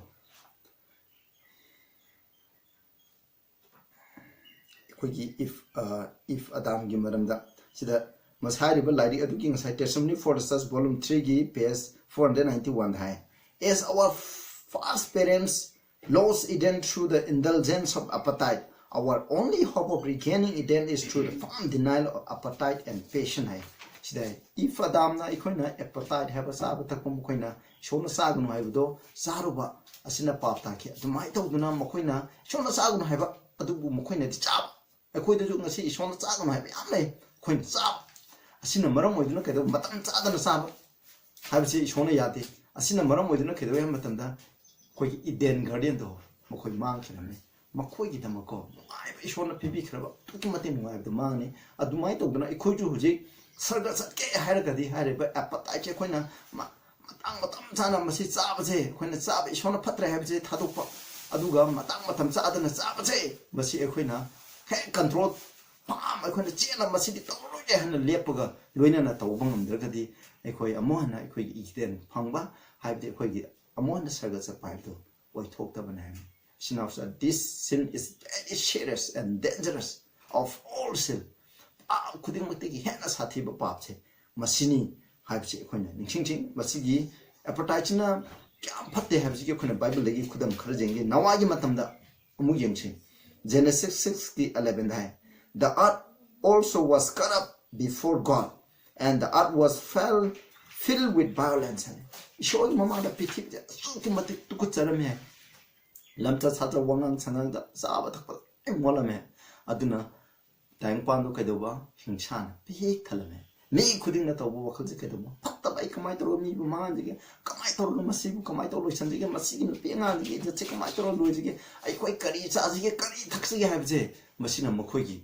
ꯑꯩꯈꯣꯏꯒꯤ ꯏꯐ, ꯑ, ꯏꯐ ꯑꯗꯥꯝꯒꯤ ꯃꯔꯝꯗ, ꯁꯤꯗ ꯃꯁꯥ ꯍꯥꯏꯔꯤꯕ ꯂꯥꯏꯔꯤꯛ ꯑꯗꯨꯒꯤ ꯉꯁꯥꯏ Testimony for the Church Volume three ꯒꯤ page four hundred ninety one the high, "As our first parents lost Eden through the indulgence of appetite, our only hope of regaining Eden is through the firm denial of appetite and passion" ꯍꯥꯏ꯫ ꯁꯤꯗ ꯏꯐ ꯑꯗꯥꯝꯅ ꯑꯩꯈꯣꯏꯅ appetite ꯍꯥꯏꯕ ꯆꯥꯕ ꯊꯛꯄ ꯃꯈꯣꯏꯅ ꯏꯁꯣꯔꯅ ꯆꯥꯒꯅꯨ ꯍꯥꯏꯕꯗꯣ ꯆꯥꯔꯨꯕ ꯑꯁꯤꯅ ꯄꯥꯞ ꯇꯥꯈꯤ꯫ ꯑꯗꯨꯃꯥꯏꯅ ꯇꯧꯗꯨꯅ ꯃꯈꯣꯏꯅ ꯏꯁꯣꯔꯅ ꯆꯥꯒꯅꯨ ꯍꯥꯏꯕ ꯑꯗꯨꯕꯨ ꯃꯈꯣꯏꯅꯗꯤ ꯆꯥꯕ꯫ ꯑꯩꯈꯣꯏꯗꯁꯨ ꯉꯁꯤ ꯏꯁꯣꯔꯅ ꯆꯥꯒꯅꯨ ꯍꯥꯏꯕ ꯌꯥꯝ ꯂꯩ, ꯑꯩꯈꯣꯏꯅ ꯆꯥꯕ꯫ ꯑꯁꯤꯅ ꯃꯔꯝ ꯑꯣꯏꯗꯨꯅ ꯀꯩꯗꯧꯕ? ꯃꯇꯝ ꯆꯥꯗꯅ ꯆꯥꯕ ꯍꯥꯏꯕꯁꯤ ꯏꯁꯣꯔꯅ ꯌꯥꯗꯦ꯫ ꯑꯁꯤꯅ ꯃꯔꯝ ꯑꯣꯏꯗꯨꯅ ꯀꯩꯗꯧꯋꯤ ꯍꯥꯏꯕ ꯃꯇꯝꯗ ꯑꯩꯈꯣꯏꯒꯤ ꯏꯗꯦꯟ ꯒꯥꯔꯗꯦꯟꯗꯣ ꯃꯈꯣꯏ ꯃꯥꯡꯈꯤꯔꯝꯃꯤ꯫ ꯃꯈꯣꯏꯒꯤꯗꯃꯛꯀꯣ ꯅꯨꯡꯉꯥꯏꯕ ꯏꯁꯣꯔꯅ ꯄꯤꯕꯤꯈ꯭ꯔꯕ ꯑꯗꯨꯛꯀꯤ ꯃꯇꯤꯛ ꯅꯨꯡꯉꯥꯏꯕꯗꯣ ꯃꯥꯡꯉꯤ꯫ ꯑꯗꯨꯃꯥꯏꯅ ꯇꯧꯗꯅ ꯑꯩꯈꯣꯏꯁꯨ ꯍꯧꯖꯤꯛ ꯁꯔꯒ ꯆꯠꯀꯦ ꯍꯥꯏꯔꯒꯗꯤ ꯍꯥꯏꯔꯤꯕ appetite ꯁꯦ ꯑꯩꯈꯣꯏꯅ ꯃ-, ꯃꯇꯥꯡ ꯃꯇꯝ ꯆꯥꯅ ꯃꯁꯤ ꯆꯥꯕꯁꯦ, ꯑꯩꯈꯣꯏꯅ ꯆꯥꯕ ꯏꯁꯣꯔꯅ ꯐꯠꯇ꯭ꯔꯦ ꯍꯥꯏꯕꯁꯦ ꯊꯥꯗꯣꯛꯄ, ꯑꯗꯨꯒ ꯃꯇꯥꯡ ꯃꯇꯝ ꯆꯥꯗꯅ ꯆꯥꯕꯁꯦ, ꯃꯁꯤ ꯑꯩꯈꯣꯏꯅ ꯍꯦꯛ control firm ꯑꯩꯈꯣꯏꯅ ꯆꯦꯟꯅ ꯃꯁꯤꯗꯤ ꯇꯧꯔꯔꯣꯏꯒꯦ ꯍꯥꯏꯅ ꯂꯦꯞꯄꯒ ꯂꯣꯏꯅꯅ ꯇꯧꯕ ꯉꯝꯗ꯭ꯔꯒꯗꯤ ꯑꯩꯈꯣꯏ ꯑꯃꯨꯛ ꯍꯟꯅ ꯑꯩꯈꯣꯏꯒꯤ ꯏꯗꯦꯟ ꯐꯪꯕ ꯍꯥꯏꯕꯗꯤ ꯑꯩꯈꯣꯏꯒꯤ ꯑꯃꯨꯛ ꯍꯟꯅ ꯁꯔꯒ ꯆꯠꯄ ꯍꯥꯏꯕꯗꯨ ꯑꯣꯏꯊꯣꯛꯇꯕꯅꯤ ꯍꯥꯏꯕꯅꯤ꯫ ꯏꯆꯤꯟ ꯏꯅꯥꯎꯁꯥ, this sin is very serious and dangerous of all sin꯫ ꯄꯥꯞ ꯈꯨꯗꯤꯡꯃꯛꯇꯒꯤ ꯍꯦꯟꯅ ꯁꯥꯊꯤꯕ ꯄꯥꯞꯁꯦ ꯃꯁꯤꯅꯤ ꯍꯥꯏꯕꯁꯤ ꯑꯩꯈꯣꯏꯅ ꯅꯤꯡꯁꯤꯡꯁꯤ꯫ ꯃꯁꯤꯒꯤ appetite ꯁꯤꯅ ꯀꯌꯥꯝ ꯐꯠꯇꯦ ꯍꯥꯏꯕꯁꯤꯒꯤ ꯑꯩꯈꯣꯏꯅ ꯕꯥꯏꯕꯜꯗꯒꯤ ꯈꯨꯗꯝ ꯈꯔ ꯌꯦꯡꯒꯦ꯫ ꯅꯣꯋꯥꯒꯤ ꯃꯇꯝꯗ ꯑꯃꯨꯛ ꯌꯦꯡꯁꯤ꯫ Genesis six ꯀꯤ eleven the high, "The earth also was corrupt before God, and the earth was fell, filled with violence" ꯍꯥꯏ꯫ ꯏꯁꯣꯔꯒꯤ ꯃꯃꯥꯡꯗ ꯄ꯭ꯔꯤꯊꯤꯕꯤꯁꯦ ꯑꯁꯨꯛꯀꯤ ꯃꯇꯤꯛ ꯇꯨꯀꯠꯆꯔꯝꯃꯤ ꯍꯥꯏ꯫ ꯂꯝꯆꯠ ꯁꯥꯖꯠ, ꯋꯥꯉꯥꯡ ꯁꯉꯥꯡꯗ, ꯆꯥꯕ ꯊꯛꯄ ꯂꯣꯏ ꯃꯣꯠꯂꯝꯃꯦ꯫ ꯑꯗꯨꯅ ꯇꯥꯏꯕꯪꯄꯥꯟꯗꯣ ꯀꯩꯗꯧꯕ? ꯍꯤꯡꯁꯥꯅ ꯄꯤꯛ ꯊꯜꯂꯝꯃꯦ꯫ ꯃꯤ ꯈꯨꯗꯤꯡꯅ ꯇꯧꯕ ꯋꯥꯈꯜꯁꯦ ꯀꯩꯗꯧꯕ? ꯐꯠꯇꯕ꯫ ꯑꯩ ꯀꯃꯥꯏꯅ ꯇꯧꯔꯒ ꯃꯤꯕꯨ ꯃꯥꯡꯍꯟꯁꯤꯒꯦ? ꯀꯃꯥꯏꯅ ꯇꯧꯔꯒ ꯃꯁꯤꯕꯨ ꯀꯃꯥꯏꯅ ꯇꯧꯔ ꯂꯣꯏꯁꯤꯟꯁꯤꯒꯦ? ꯃꯁꯤꯒꯤ ꯅꯨꯄꯤ ꯑꯉꯥꯡꯁꯤꯒꯤ ꯏꯖꯠꯁꯦ ꯀꯃꯥꯏꯅ ꯇꯧꯔꯒ ꯂꯣꯏꯁꯤꯒꯦ? ꯑꯩꯈꯣꯏ ꯀꯔꯤ ꯆꯥꯁꯤꯒꯦ? ꯀꯔꯤ ꯊꯛꯁꯤꯒꯦ ꯍꯥꯏꯕꯁꯦ ꯃꯁꯤꯅ ꯃꯈꯣꯏꯒꯤ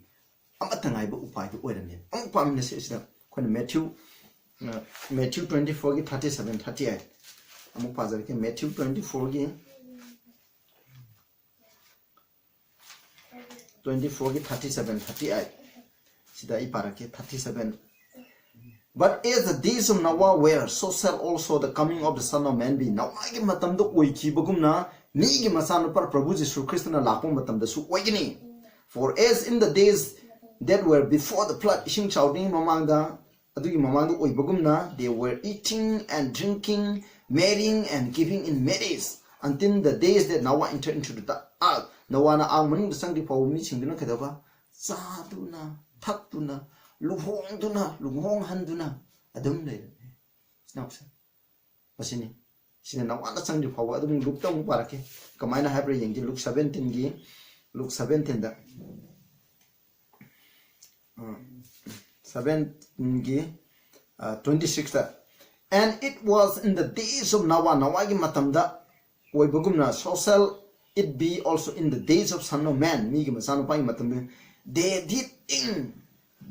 ꯑꯃꯠꯇ ꯉꯥꯏꯕ ꯎꯄꯥꯏꯗꯨ ꯑꯣꯏꯔꯝꯃꯦ꯫ ꯑꯃꯨꯛ ꯄꯥꯃꯤꯟꯅꯁꯤ ꯑꯁꯤꯗ ꯑꯩꯈꯣꯏꯅ Matthew, ꯑ, Matthew twenty four ꯒꯤ thirty seven, thirty eight ꯑꯃꯨꯛ ꯄꯥꯖꯔꯛꯀꯦ꯫ Matthew twenty four ꯒꯤ twenty four ꯒꯤ thirty seven, thirty eight ꯁꯤꯗ ꯑꯩ ꯄꯥꯔꯛꯀꯦ꯫ Thirty seven, "But as the days of Noah were, so shall also the coming of the Son of Man be." ꯅꯣꯋꯥꯒꯤ ꯃꯇꯝꯗ ꯑꯣꯏꯈꯤꯕꯒꯨꯝꯅ ꯃꯤꯒꯤ ꯃꯆꯥꯅꯨꯄꯥ ꯄ꯭ꯔꯚꯨ ꯖꯤꯁꯨ ꯈ꯭ꯔꯤꯁꯇꯅ ꯂꯥꯛꯄ ꯃꯇꯝꯗꯁꯨ ꯑꯣꯏꯒꯅꯤ꯫ "For as in the days that were before the flood," ꯏꯁꯤꯡ ꯆꯥꯎꯗ꯭ꯔꯤꯉꯩ ꯃꯃꯥꯡꯗ, ꯑꯗꯨꯒꯤ ꯃꯃꯥꯡꯗ ꯑꯣꯏꯕꯒꯨꯝꯅ, "they were eating and drinking, marrying and giving in marriage, until the days that Noah entered into the ark." ꯅꯣꯋꯥꯅ ꯑꯥꯔꯛ ꯃꯅꯨꯡꯗ ꯆꯪꯗ꯭ꯔꯤ ꯐꯥꯎꯕ ꯃꯤꯁꯤꯡꯗꯨꯅ ꯀꯩꯗꯧꯕ? ꯆꯥꯗꯨꯅ, ꯊꯛꯇꯨꯅ, ꯂꯨꯍꯣꯡꯗꯨꯅ, ꯂꯨꯍꯣꯡꯍꯟꯗꯨꯅ ꯑꯗꯨꯝ ꯂꯩꯔꯝꯃꯤ꯫ ꯏꯆꯤꯟ ꯏꯅꯥꯎꯁꯤꯡ, ꯃꯁꯤꯅꯤ꯫ ꯁꯤꯅ ꯅꯣꯋꯥꯅ ꯆꯪꯗ꯭ꯔꯤ ꯐꯥꯎꯕ꯫ ꯑꯗꯨꯝ ꯂꯨꯛꯇ ꯑꯃꯨꯛ ꯄꯥꯔꯛꯀꯦ꯫ ꯀꯃꯥꯏꯅ ꯍꯥꯏꯕ꯭ꯔꯥ ꯌꯦꯡꯁꯤ꯫ ꯂꯨꯛ seventeen ꯒꯤ, ꯂꯨꯛ seventeen ꯗ, ꯑ, seventeen ꯒꯤ, ꯑ, twenty six ꯇ, "And it was in the days of Noah," ꯅꯣꯋꯥꯒꯤ ꯃꯇꯝꯗ ꯑꯣꯏꯕꯒꯨꯝꯅ, "so shall it be also in the days of Son of Man," ꯃꯤꯒꯤ ꯃꯆꯥꯅꯨꯄꯥꯒꯤ ꯃꯇꯝꯗ, "they did in,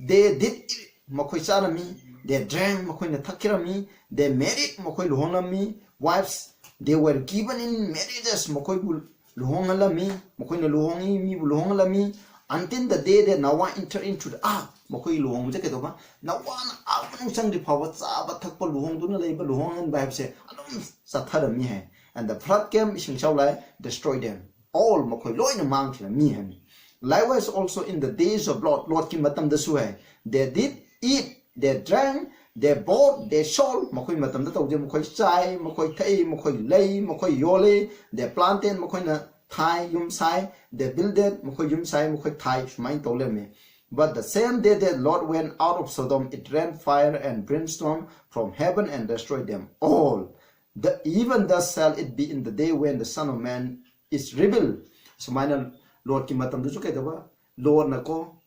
they did eat," ꯃꯈꯣꯏ ꯆꯥꯔꯝꯃꯤ, "they drank," ꯃꯈꯣꯏꯅ ꯊꯛꯈꯤꯔꯝꯃꯤ, "they married," ꯃꯈꯣꯏ ꯂꯨꯍꯣꯡꯂꯝꯃꯤ, "wives, they were given in marriages," ꯃꯈꯣꯏꯕꯨ ꯂꯨꯍꯣꯡꯍꯜꯂꯝꯃꯤ, ꯃꯈꯣꯏꯅ ꯂꯨꯍꯣꯡꯉꯤ, ꯃꯤꯕꯨ ꯂꯨꯍꯣꯡꯍꯜꯂꯝꯃꯤ, "until the day that Noah entered into the ark," ꯃꯈꯣꯏꯒꯤ ꯂꯨꯍꯣꯡꯕꯁꯦ ꯀꯩꯗꯧꯕ? ꯅꯣꯋꯥꯅ ꯑꯥꯔꯛ ꯃꯅꯨꯡ ꯆꯪꯗ꯭ꯔꯤ ꯐꯥꯎꯕ ꯆꯥꯕ ꯊꯛꯄ, ꯂꯨꯍꯣꯡꯗꯨꯅ ꯂꯩꯕ, ꯂꯨꯍꯣꯡꯍꯟꯕ ꯍꯥꯏꯕꯁꯦ ꯑꯗꯨꯝ ꯆꯠꯊꯔꯝꯃꯤ ꯍꯥꯏ꯫ "And the flood came," ꯏꯁꯤꯡ ꯏꯆꯥꯎ ꯂꯥꯛꯑꯦ, "destroyed them all," ꯃꯈꯣꯏ ꯂꯣꯏꯅ ꯃꯥꯡꯈꯤꯔꯝꯃꯤ ꯍꯥꯏꯅꯤ꯫ "Likewise also in the days of Lot," ꯂꯣꯠꯀꯤ ꯃꯇꯝꯗꯁꯨ ꯍꯥꯏ, "they did eat, they drank, They bought, they sold, ꯃꯈꯣꯏ ꯃꯇꯝꯗ ꯇꯧꯗꯦ, ꯃꯈꯣꯏ ꯆꯥꯏ, ꯃꯈꯣꯏ ꯊꯛꯏ, ꯃꯈꯣꯏ ꯂꯩ, ꯃꯈꯣꯏ ꯌꯣꯜꯂꯤ, they planted, ꯃꯈꯣꯏꯅ ꯊꯥꯏ, ꯌꯨꯝ ꯁꯥꯏ, they builded, ꯃꯈꯣꯏ ꯌꯨꯝ ꯁꯥꯏ, ꯃꯈꯣꯏ ꯊꯥꯏ, ꯁꯨꯃꯥꯏꯅ ꯇꯧ ꯂꯩꯔꯝꯃꯤ꯫ But the same day that Lot went out of Sodom, it rained fire and brimstone from heaven and destroyed them all. The, even thus shall it be in the day when the Son of Man is revealed. ꯁꯨꯃꯥꯏꯅ ꯂꯣꯠꯀꯤ ꯃꯇꯝꯗꯁꯨ ꯀꯩꯗꯧꯕ? ꯂꯣꯠꯅꯀꯣ,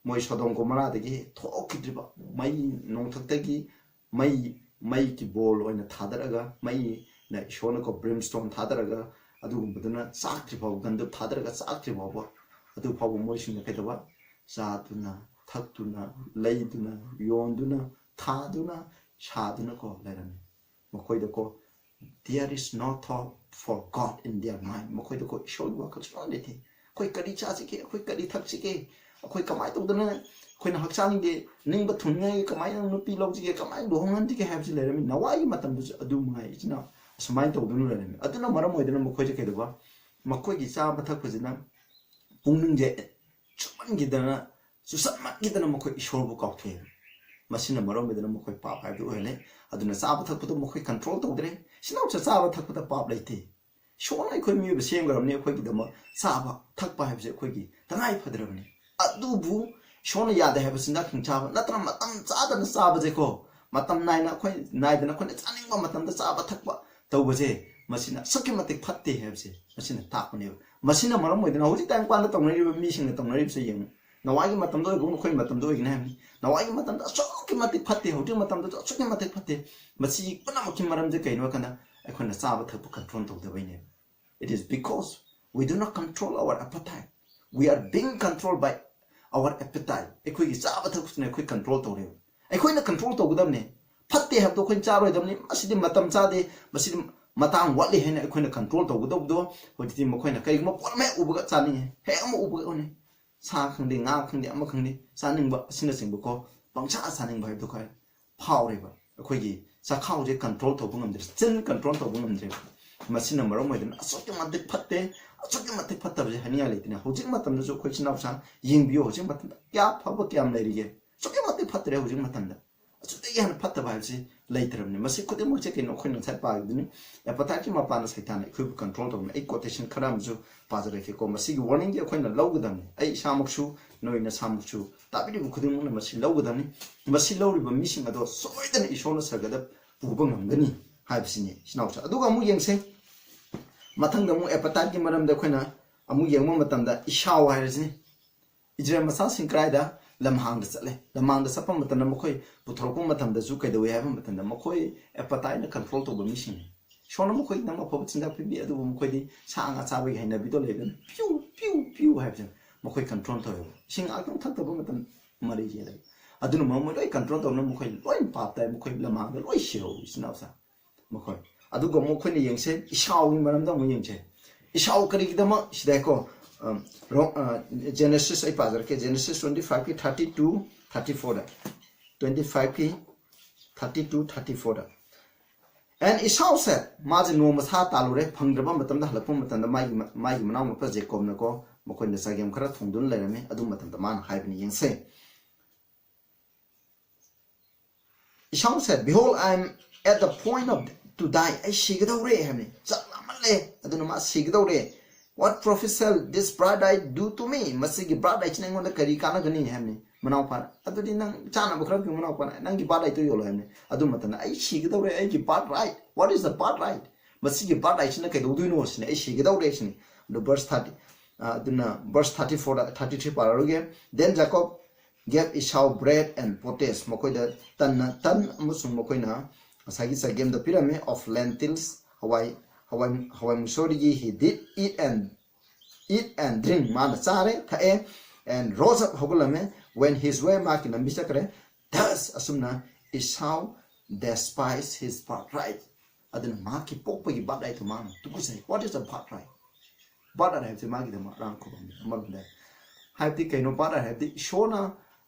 ꯃꯣꯏ ꯁꯣꯗꯣꯝ ꯒꯣꯃꯣꯔꯥꯗꯒꯤ ꯊꯣꯛꯈꯤꯗ꯭ꯔꯤꯕ ꯃꯩ ꯅꯣꯡꯊꯛꯇꯒꯤ ꯃꯩ, ꯃꯩꯒꯤ ꯕꯣꯜ ꯑꯣꯏꯅ ꯊꯥꯗꯔꯒ, ꯃꯩꯅ ꯏꯁꯣꯔꯅꯀꯣ ꯕ꯭ꯔꯤꯝꯁꯇꯣꯟ ꯊꯥꯗꯔꯒ, ꯑꯗꯨꯒꯨꯝꯕꯗꯨꯅ ꯆꯥꯛꯇ꯭ꯔꯤ ꯐꯥꯎꯕ, ꯒꯟꯙꯞ ꯊꯥꯗꯔꯒ ꯆꯥꯛꯇ꯭ꯔꯤ ꯐꯥꯎꯕ, ꯑꯗꯨ ꯐꯥꯎꯕ ꯃꯣꯏꯁꯤꯡꯅ ꯀꯩꯗꯧꯕ? ꯆꯥꯗꯨꯅ, ꯊꯛꯇꯨꯅ, ꯂꯩꯗꯨꯅ, ꯌꯣꯟꯗꯨꯅ, ꯊꯥꯗꯨꯅ, ꯁꯥꯗꯨꯅꯀꯣ ꯂꯩꯔꯝꯃꯤ꯫ ꯃꯈꯣꯏꯗꯀꯣ, there is no thought for God in their mind. ꯃꯈꯣꯏꯗꯀꯣ ꯏꯁꯣꯔꯒꯤ ꯋꯥꯈꯜ ꯁꯨꯡꯂꯩ ꯂꯩꯇꯦ꯫ ꯑꯩꯈꯣꯏ ꯀꯔꯤ ꯆꯥꯁꯤꯒꯦ? ꯑꯩꯈꯣꯏ ꯀꯔꯤ ꯊꯛꯁꯤꯒꯦ? ꯑꯩꯈꯣꯏ ꯀꯃꯥꯏꯅ ꯇꯧꯗꯅ ꯑꯩꯈꯣꯏꯅ ꯍꯛꯆꯥꯡꯒꯤ ꯅꯤꯡꯕ ꯊꯨꯡꯅꯤꯡꯉꯥꯏꯒꯤ ꯀꯃꯥꯏꯅ ꯅꯨꯄꯤ ꯂꯧꯁꯤꯒꯦ? ꯀꯃꯥꯏꯅ ꯂꯨꯍꯣꯡꯍꯟꯁꯤꯒꯦ ꯍꯥꯏꯕꯁꯤ ꯂꯩꯔꯝꯃꯤ꯫ ꯅꯋꯥꯒꯤ ꯃꯇꯝꯗꯁꯨ ꯑꯗꯨ ꯃꯉꯥꯏ, ꯏꯆꯤꯟ ꯏꯅꯥꯎ, ꯑꯁꯨꯃꯥꯏꯅ ꯇꯧꯗꯨꯅ ꯂꯩꯔꯝꯃꯤ꯫ ꯑꯗꯨꯅ ꯃꯔꯝ ꯑꯣꯏꯗꯅ ꯃꯈꯣꯏꯁꯦ ꯀꯩꯗꯧꯕ? ꯃꯈꯣꯏꯒꯤ ꯆꯥꯕ ꯊꯛꯄꯁꯤꯅ ꯄꯨꯛꯅꯤꯡꯁꯦ ꯆꯨꯞꯃꯟꯈꯤꯗꯅ, ꯆꯨꯁꯟꯃꯟꯈꯤꯗꯅ ꯃꯈꯣꯏ ꯏꯁꯣꯔꯕꯨ ꯀꯥꯎꯊꯣꯛꯑꯦ꯫ ꯃꯁꯤꯅ ꯃꯔꯝ ꯑꯣꯏꯗꯅ ꯃꯈꯣꯏ ꯄꯥꯞ ꯍꯥꯏꯕꯗꯨ ꯑꯣꯏꯍꯜꯂꯦ꯫ ꯑꯗꯨꯅ ꯆꯥꯕ ꯊꯛꯄꯗ ꯃꯈꯣꯏ ꯀꯟꯇ꯭ꯔꯣꯜ ꯇꯧꯗ꯭ꯔꯦ꯫ ꯏꯆꯤꯟ ꯏꯅꯥꯎꯁꯦ, ꯆꯥꯕ ꯊꯛꯄꯗ ꯄꯥꯞ ꯂꯩꯇꯦ꯫ ꯏꯁꯣꯔꯅ ꯑꯩꯈꯣꯏ ꯃꯤꯑꯣꯏꯕ ꯁꯦꯝꯈ꯭ꯔꯕꯅꯤ, ꯑꯩꯈꯣꯏꯒꯤꯗꯃꯛ ꯆꯥꯕ ꯊꯛꯄ ꯍꯥꯏꯕꯁꯦ ꯑꯩꯈꯣꯏꯒꯤ ꯇꯉꯥꯏ ꯐꯗ꯭ꯔꯕꯅꯤ꯫ ꯑꯗꯨꯕꯨ ꯏꯁꯣꯔꯅ ꯌꯥꯗꯦ ꯍꯥꯏꯕ ꯆꯤꯟꯖꯥꯛꯁꯤꯡ ꯆꯥꯕ ꯅꯠꯇ꯭ꯔꯒ ꯃꯇꯝ ꯆꯥꯗꯅ ꯆꯥꯕꯁꯦꯀꯣ, ꯃꯇꯝ ꯅꯥꯏꯅ ꯑꯩꯈꯣꯏ, ꯅꯥꯏꯗꯅ ꯑꯩꯈꯣꯏꯅ ꯆꯥꯅꯤꯡꯕ ꯃꯇꯝꯗ ꯆꯥꯕ ꯊꯛꯄ ꯇꯧꯕꯁꯦ, ꯃꯁꯤꯅ ꯑꯁꯨꯛꯀꯤ ꯃꯇꯤꯛ ꯐꯠꯇꯦ ꯍꯥꯏꯕꯁꯦ ꯃꯁꯤꯅ ꯇꯥꯛꯄꯅꯦꯕ꯫ ꯃꯁꯤꯅ ꯃꯔꯝ ꯑꯣꯏꯗꯅ ꯍꯧꯖꯤꯛ ꯇꯥꯏꯝ ꯄꯥꯟꯗ ꯇꯧꯅꯔꯤꯕ, ꯃꯤꯁꯤꯡꯅ ꯇꯧꯅꯔꯤꯕꯁꯦ ꯌꯦꯡꯉꯨ꯫ ꯅꯋꯥꯏꯒꯤ ꯃꯇꯝꯗ ꯑꯣꯏꯕꯒꯨꯝ ꯑꯩꯈꯣꯏ ꯃꯇꯝꯗ ꯑꯣꯏꯒꯅꯤ ꯍꯥꯏꯕꯅꯤ꯫ ꯅꯋꯥꯏꯒꯤ ꯃꯇꯝꯗ ꯑꯁꯨꯛꯀꯤ ꯃꯇꯤꯛ ꯐꯠꯇꯦ, ꯍꯧꯖꯤꯛ ꯃꯇꯝꯗꯁꯨ ꯑꯁꯨꯛꯀꯤ ꯃꯇꯤꯛ ꯐꯠꯇꯦ꯫ ꯃꯁꯤ ꯄꯨꯝꯅꯃꯛꯀꯤ ꯃꯔꯝꯁꯦ ꯀꯩꯅꯣ ꯍꯥꯏ ꯀꯥꯟꯗ, ꯑꯩꯈꯣꯏꯅ ꯆꯥꯕ ꯊꯛꯄ control ꯇꯧꯗꯕꯩꯅꯦꯕ꯫ It is because we do not control our appetite. We are being controlled by our appetite. ꯑꯩꯈꯣꯏꯒꯤ ꯆꯥꯕ ꯊꯛꯄꯁꯤꯅ ꯑꯩꯈꯣꯏ ꯀꯟꯇ꯭ꯔꯣꯜ ꯇꯧꯔꯦꯕ꯫ ꯑꯩꯈꯣꯏꯅ ꯀꯟꯇ꯭ꯔꯣꯜ ꯇꯧꯒꯗꯕꯅꯦ꯫ ꯐꯠꯇꯦ ꯍꯥꯏꯕꯗꯣ ꯑꯩꯈꯣꯏꯅ ꯆꯥꯔꯣꯏꯗꯕꯅꯤ꯫ ꯃꯁꯤꯗꯤ ꯃꯇꯝ ꯆꯥꯗꯦ, ꯃꯁꯤꯗꯤ ꯃꯇꯥꯡ ꯋꯥꯠꯂꯤ ꯍꯥꯏꯅ ꯑꯩꯈꯣꯏꯅ ꯀꯟꯇ꯭ꯔꯣꯜ ꯇꯧꯒꯗꯧꯕꯗꯣ, ꯍꯧꯖꯤꯛꯇꯤ ꯃꯈꯣꯏꯅ ꯀꯔꯤꯒꯨꯝꯕ ꯄꯣꯠ ꯑꯃ ꯍꯦꯛ ꯎꯕꯒ ꯆꯥꯅꯤꯡꯉꯦ, ꯍꯦꯛ ꯑꯃ ꯎꯕꯒ ꯎꯅꯤ꯫ ꯁꯥ ꯈꯪꯗꯦ, ꯉꯥ ꯈꯪꯗꯦ, ꯑꯃ ꯈꯪꯗꯦ, ꯆꯥꯅꯤꯡꯕ ꯑꯁꯤꯅꯆꯤꯡꯕꯀꯣ, ꯄꯪꯆꯥ ꯆꯥꯅꯤꯡꯕ ꯍꯥꯏꯕꯗꯣ ꯈꯔ ꯐꯥꯎꯔꯦꯕ꯫ ꯑꯩꯈꯣꯏꯒꯤ ꯆꯥꯛꯈꯥꯎꯁꯦ ꯀꯟꯇ꯭ꯔꯣꯜ ꯇꯧꯕ ꯉꯝꯗ꯭ꯔꯦ, ꯆꯤꯟ ꯀꯟꯇ꯭ꯔꯣꯜ ꯇꯧꯕ ꯉꯝꯗ꯭ꯔꯦꯕ꯫ ꯃꯁꯤꯅ ꯃꯔꯝ ꯑꯣꯏꯗꯅ ꯑꯁꯨꯛꯀꯤ ꯃꯇꯤꯛ ꯐꯠꯇꯦ, ꯑꯁꯨꯛꯀꯤ ꯃꯇꯤꯛ ꯐꯠꯇꯕꯁꯦ ꯍꯥꯏꯅꯤꯡꯉꯥꯏ ꯂꯩꯇꯅ꯫ ꯍꯧꯖꯤꯛ ꯃꯇꯝꯗꯁꯨ ꯑꯩꯈꯣꯏ ꯏꯆꯤꯟ ꯏꯅꯥꯎꯁꯥ ꯌꯦꯡꯕꯤꯌꯨ, ꯍꯧꯖꯤꯛ ꯃꯇꯝꯗ ꯀꯌꯥ ꯐꯕ ꯀꯌꯥꯝ ꯂꯩꯔꯤꯒꯦ? ꯑꯁꯨꯛꯀꯤ ꯃꯇꯤꯛ ꯐꯠꯇ꯭ꯔꯦ ꯍꯧꯖꯤꯛ ꯃꯇꯝꯗ꯫ ꯑꯁꯨꯛꯇꯒꯤ ꯍꯦꯟꯅ ꯐꯠꯇꯕ ꯍꯥꯏꯕꯁꯤ ꯂꯩꯇ꯭ꯔꯕꯅꯤ꯫ ꯃꯁꯤ ꯈꯨꯗꯤꯡꯃꯛꯁꯦ ꯀꯩꯅꯣ? ꯑꯩꯈꯣꯏꯅ ꯉꯁꯥꯏ ꯄꯥꯈꯤꯕꯗꯨꯅꯤ, appetiteꯀꯤ ꯃꯄꯥꯟꯗ ꯁꯩꯇꯥꯟꯅ ꯑꯩꯈꯣꯏꯕꯨ control ꯇꯧꯕꯅꯤ꯫ ꯑꯩ quotation ꯈꯔ ꯑꯃꯁꯨ ꯄꯥꯖꯔꯛꯀꯦꯀꯣ꯫ ꯃꯁꯤꯒꯤ warningꯗꯤ ꯑꯩꯈꯣꯏꯅ ꯂꯧꯒꯗꯕꯅꯤ꯫ ꯑꯩ ꯏꯁꯥꯃꯛꯁꯨ, ꯅꯣꯏ ꯅꯁꯥꯃꯛꯁꯨ, ꯇꯥꯕꯤꯔꯤꯕ ꯈꯨꯗꯤꯡꯃꯛꯅ ꯃꯁꯤ ꯂꯧꯒꯗꯕꯅꯤ꯫ ꯃꯁꯤ ꯂꯧꯔꯤꯕ ꯃꯤꯁꯤꯡ ꯑꯗꯣ ꯁꯣꯏꯗꯅ ꯏꯁꯣꯔꯅ ꯁꯔꯒꯗ ꯄꯨꯕ ꯉꯝꯒꯅꯤ ꯍꯥꯏꯕꯁꯤꯅꯤ, ꯏꯆꯤꯟ ꯏꯅꯥꯎꯁꯦ꯫ ꯑꯗꯨꯒ ꯑꯃꯨꯛ ꯌꯦꯡꯁꯦ, ꯃꯊꯪꯗ ꯑꯃꯨꯛ appetiteꯀꯤ ꯃꯔꯝꯗ ꯑꯩꯈꯣꯏꯅ ꯑꯃꯨꯛ ꯌꯦꯡꯕ ꯃꯇꯝꯗ ꯏꯁꯥꯎ ꯍꯥꯏꯔꯤꯁꯤꯅꯤ꯫ ꯏꯖꯔꯦꯜ ꯃꯆꯥꯁꯤꯡ ꯀꯗꯥꯏꯗ? ꯂꯝꯍꯥꯡꯗ ꯆꯠꯂꯦ꯫ ꯂꯝꯍꯥꯡꯗ ꯆꯠꯄ ꯃꯇꯝꯗ ꯃꯈꯣꯏ ꯄꯨꯊꯣꯔꯛꯄ ꯃꯇꯝꯗꯁꯨ ꯀꯩꯗꯧꯏ ꯍꯥꯏꯕ ꯃꯇꯝꯗ ꯃꯈꯣꯏ appetiteꯅ control ꯇꯧꯕ ꯃꯤꯁꯤꯡꯅꯤ꯫ ꯏꯁꯣꯔꯅ ꯃꯈꯣꯏꯒꯤꯗꯃꯛ ꯑꯐꯕ ꯆꯤꯟꯖꯥꯛ ꯄꯤꯕꯤ, ꯑꯗꯨꯕꯨ ꯃꯈꯣꯏꯗꯤ ꯁꯥ ꯉꯥ ꯆꯥꯕꯒꯤ ꯍꯩꯅꯕꯤꯗꯣ ꯂꯩꯕꯅ ꯄꯤꯌꯨ, ꯄꯤꯌꯨ, ꯄꯤꯌꯨ ꯍꯥꯏꯕꯁꯤꯅ ꯃꯈꯣꯏ control ꯇꯧꯋꯦꯕ꯫ ꯏꯁꯤꯡ ꯉꯥꯏꯍꯥꯛꯇꯪ ꯊꯛꯇꯕ ꯃꯇꯝ ꯃꯔꯩ ꯌꯦꯠꯂꯦꯕ꯫ ꯑꯗꯨꯅ ꯃꯔꯝ ꯃꯣꯏ ꯂꯣꯏ control ꯇꯧꯅ ꯃꯈꯣꯏ ꯂꯣꯏ ꯄꯥꯞ ꯇꯥꯏ, ꯃꯈꯣꯏ ꯂꯝꯍꯥꯡꯗ ꯂꯣꯏ ꯁꯤꯍꯧꯏ, ꯏꯆꯤꯟ ꯏꯅꯥꯎꯁꯦ꯫ ꯃꯈꯣꯏ꯫ ꯑꯗꯨꯒ ꯑꯃꯨꯛ ꯑꯩꯈꯣꯏꯅ ꯌꯦꯡꯁꯦ, ꯏꯁꯥꯎꯒꯤ ꯃꯔꯝꯗ ꯑꯃꯨꯛ ꯌꯦꯡꯁꯦ꯫ ꯏꯁꯥꯎ ꯀꯔꯤꯒꯤꯗꯃꯛ ꯁꯤꯗꯀꯣ, ꯑꯝ, ꯔꯣ-, ꯑ, Genesis ꯑꯩ ꯄꯥꯖꯔꯛꯀꯦ, Genesis twenty fiveꯀꯤ thirty two, thirty fourꯗ, twenty fiveꯀꯤ thirty two, thirty fourꯗ꯫ And ꯏꯁꯥꯎꯁꯦ ꯃꯥꯁꯦ ꯅꯣꯡꯃ ꯁꯥ ꯇꯥꯜꯂꯨꯔꯦ, ꯐꯪꯗ꯭ꯔꯕ ꯃꯇꯝꯗ ꯍꯜꯂꯛꯄ ꯃꯇꯝꯗ ꯃꯥꯒꯤ ꯃ-, ꯃꯥꯒꯤ ꯃꯅꯥꯎꯅꯨꯄꯥ ꯖꯦꯀꯣꯕꯅꯀꯣ ꯃꯈꯣꯏꯅ ꯆꯒꯦꯝ ꯈꯔ ꯊꯣꯡꯗꯨꯅ ꯂꯩꯔꯝꯃꯤ꯫ ꯑꯗꯨ ꯃꯇꯝꯗ ꯃꯥꯅ ꯍꯥꯏꯕꯅꯤ, ꯌꯦꯡꯁꯦ꯫ Esau said, "Behold, I am at the point of to die." ꯑꯩ ꯁꯤꯒꯗꯧꯔꯦ ꯍꯥꯏꯕꯅꯤ꯫ ꯆꯥꯛ ꯂꯥꯝꯃꯜꯂꯦ꯫ ꯑꯗꯨꯅ ꯃꯥ ꯁꯤꯒꯗꯧꯔꯦ꯫ "What profit shall this birthright do to me?" ꯃꯁꯤꯒꯤ birthright ꯁꯤꯅ ꯑꯩꯉꯣꯟꯗ ꯀꯔꯤ ꯀꯥꯟꯅꯒꯅꯤ ꯍꯥꯏꯕꯅꯤ꯫ ꯃꯅꯥꯎꯄꯥꯅ, "ꯑꯗꯨꯗꯤ ꯅꯪ ꯆꯥꯅꯕ ꯈꯔ ꯄꯤꯌꯨ, ꯃꯅꯥꯎꯄꯥꯅ꯫ ꯅꯪꯒꯤ birthright ꯇꯨ ꯌꯣꯜꯂꯣ" ꯍꯥꯏꯕꯅꯤ꯫ ꯑꯗꯨ ꯃꯇꯝꯗ, "ꯑꯩ ꯁꯤꯒꯗꯧꯔꯦ, ꯑꯩꯒꯤ birthright. What is the birthright?" ꯃꯁꯤꯒꯤ birthright ꯁꯤꯅ ꯀꯩꯗꯧꯗꯣꯏꯅꯣ ꯁꯤꯅꯤ꯫ "ꯑꯩ ꯁꯤꯒꯗꯧꯔꯦ" ꯁꯤꯅꯤ꯫ ꯑꯗꯨ verse thirty, ꯑ, ꯑꯗꯨꯅ verse thirty fourꯗ, thirty three ꯄꯥꯔꯔꯣꯏꯒꯦ꯫ "Then Jacob gave Esau bread and pottage." ꯃꯈꯣꯏꯗ ꯇꯟꯅ, ꯇꯟ ꯑꯃꯁꯨꯡ ꯃꯈꯣꯏꯅ ꯉꯁꯥꯏꯒꯤ ꯆꯒꯦꯝꯗ ꯄꯤꯔꯝꯃꯤ, "of lentils," ꯍꯋꯥꯏ, ꯍꯋꯥꯏ, ꯍꯋꯥꯏ ꯃꯨꯁꯣꯔꯤꯒꯤ, "he did eat and, eat and drink." ꯃꯥꯅ ꯆꯥꯔꯦ, ꯊꯛꯑꯦ, "and rose up," ꯍꯧꯒꯠꯂꯝꯃꯦ, "when his way," ꯃꯍꯥꯛꯀꯤ ꯂꯝꯕꯤ ꯆꯠꯈ꯭ꯔꯦ꯫ "Thus," ꯑꯁꯨꯝꯅ, "Esau despised his birthright." ꯑꯗꯨꯅ ꯃꯍꯥꯛꯀꯤ ꯄꯣꯛꯄꯒꯤ birthright ꯇꯨ ꯃꯥꯅ ꯇꯨꯀꯠꯆꯩ꯫ What is a birthright? Birthright ꯍꯥꯏꯕꯁꯤ ꯃꯥꯒꯤꯗꯃꯛ ꯑꯔꯥꯡ ꯈꯨꯕꯝꯅꯤ꯫ ꯑꯃꯔꯣꯝꯗ ꯍꯥꯏꯕꯗꯤ ꯀꯩꯅꯣ? Birthright ꯍꯥꯏꯕꯗꯤ ꯏꯁꯣꯔꯅ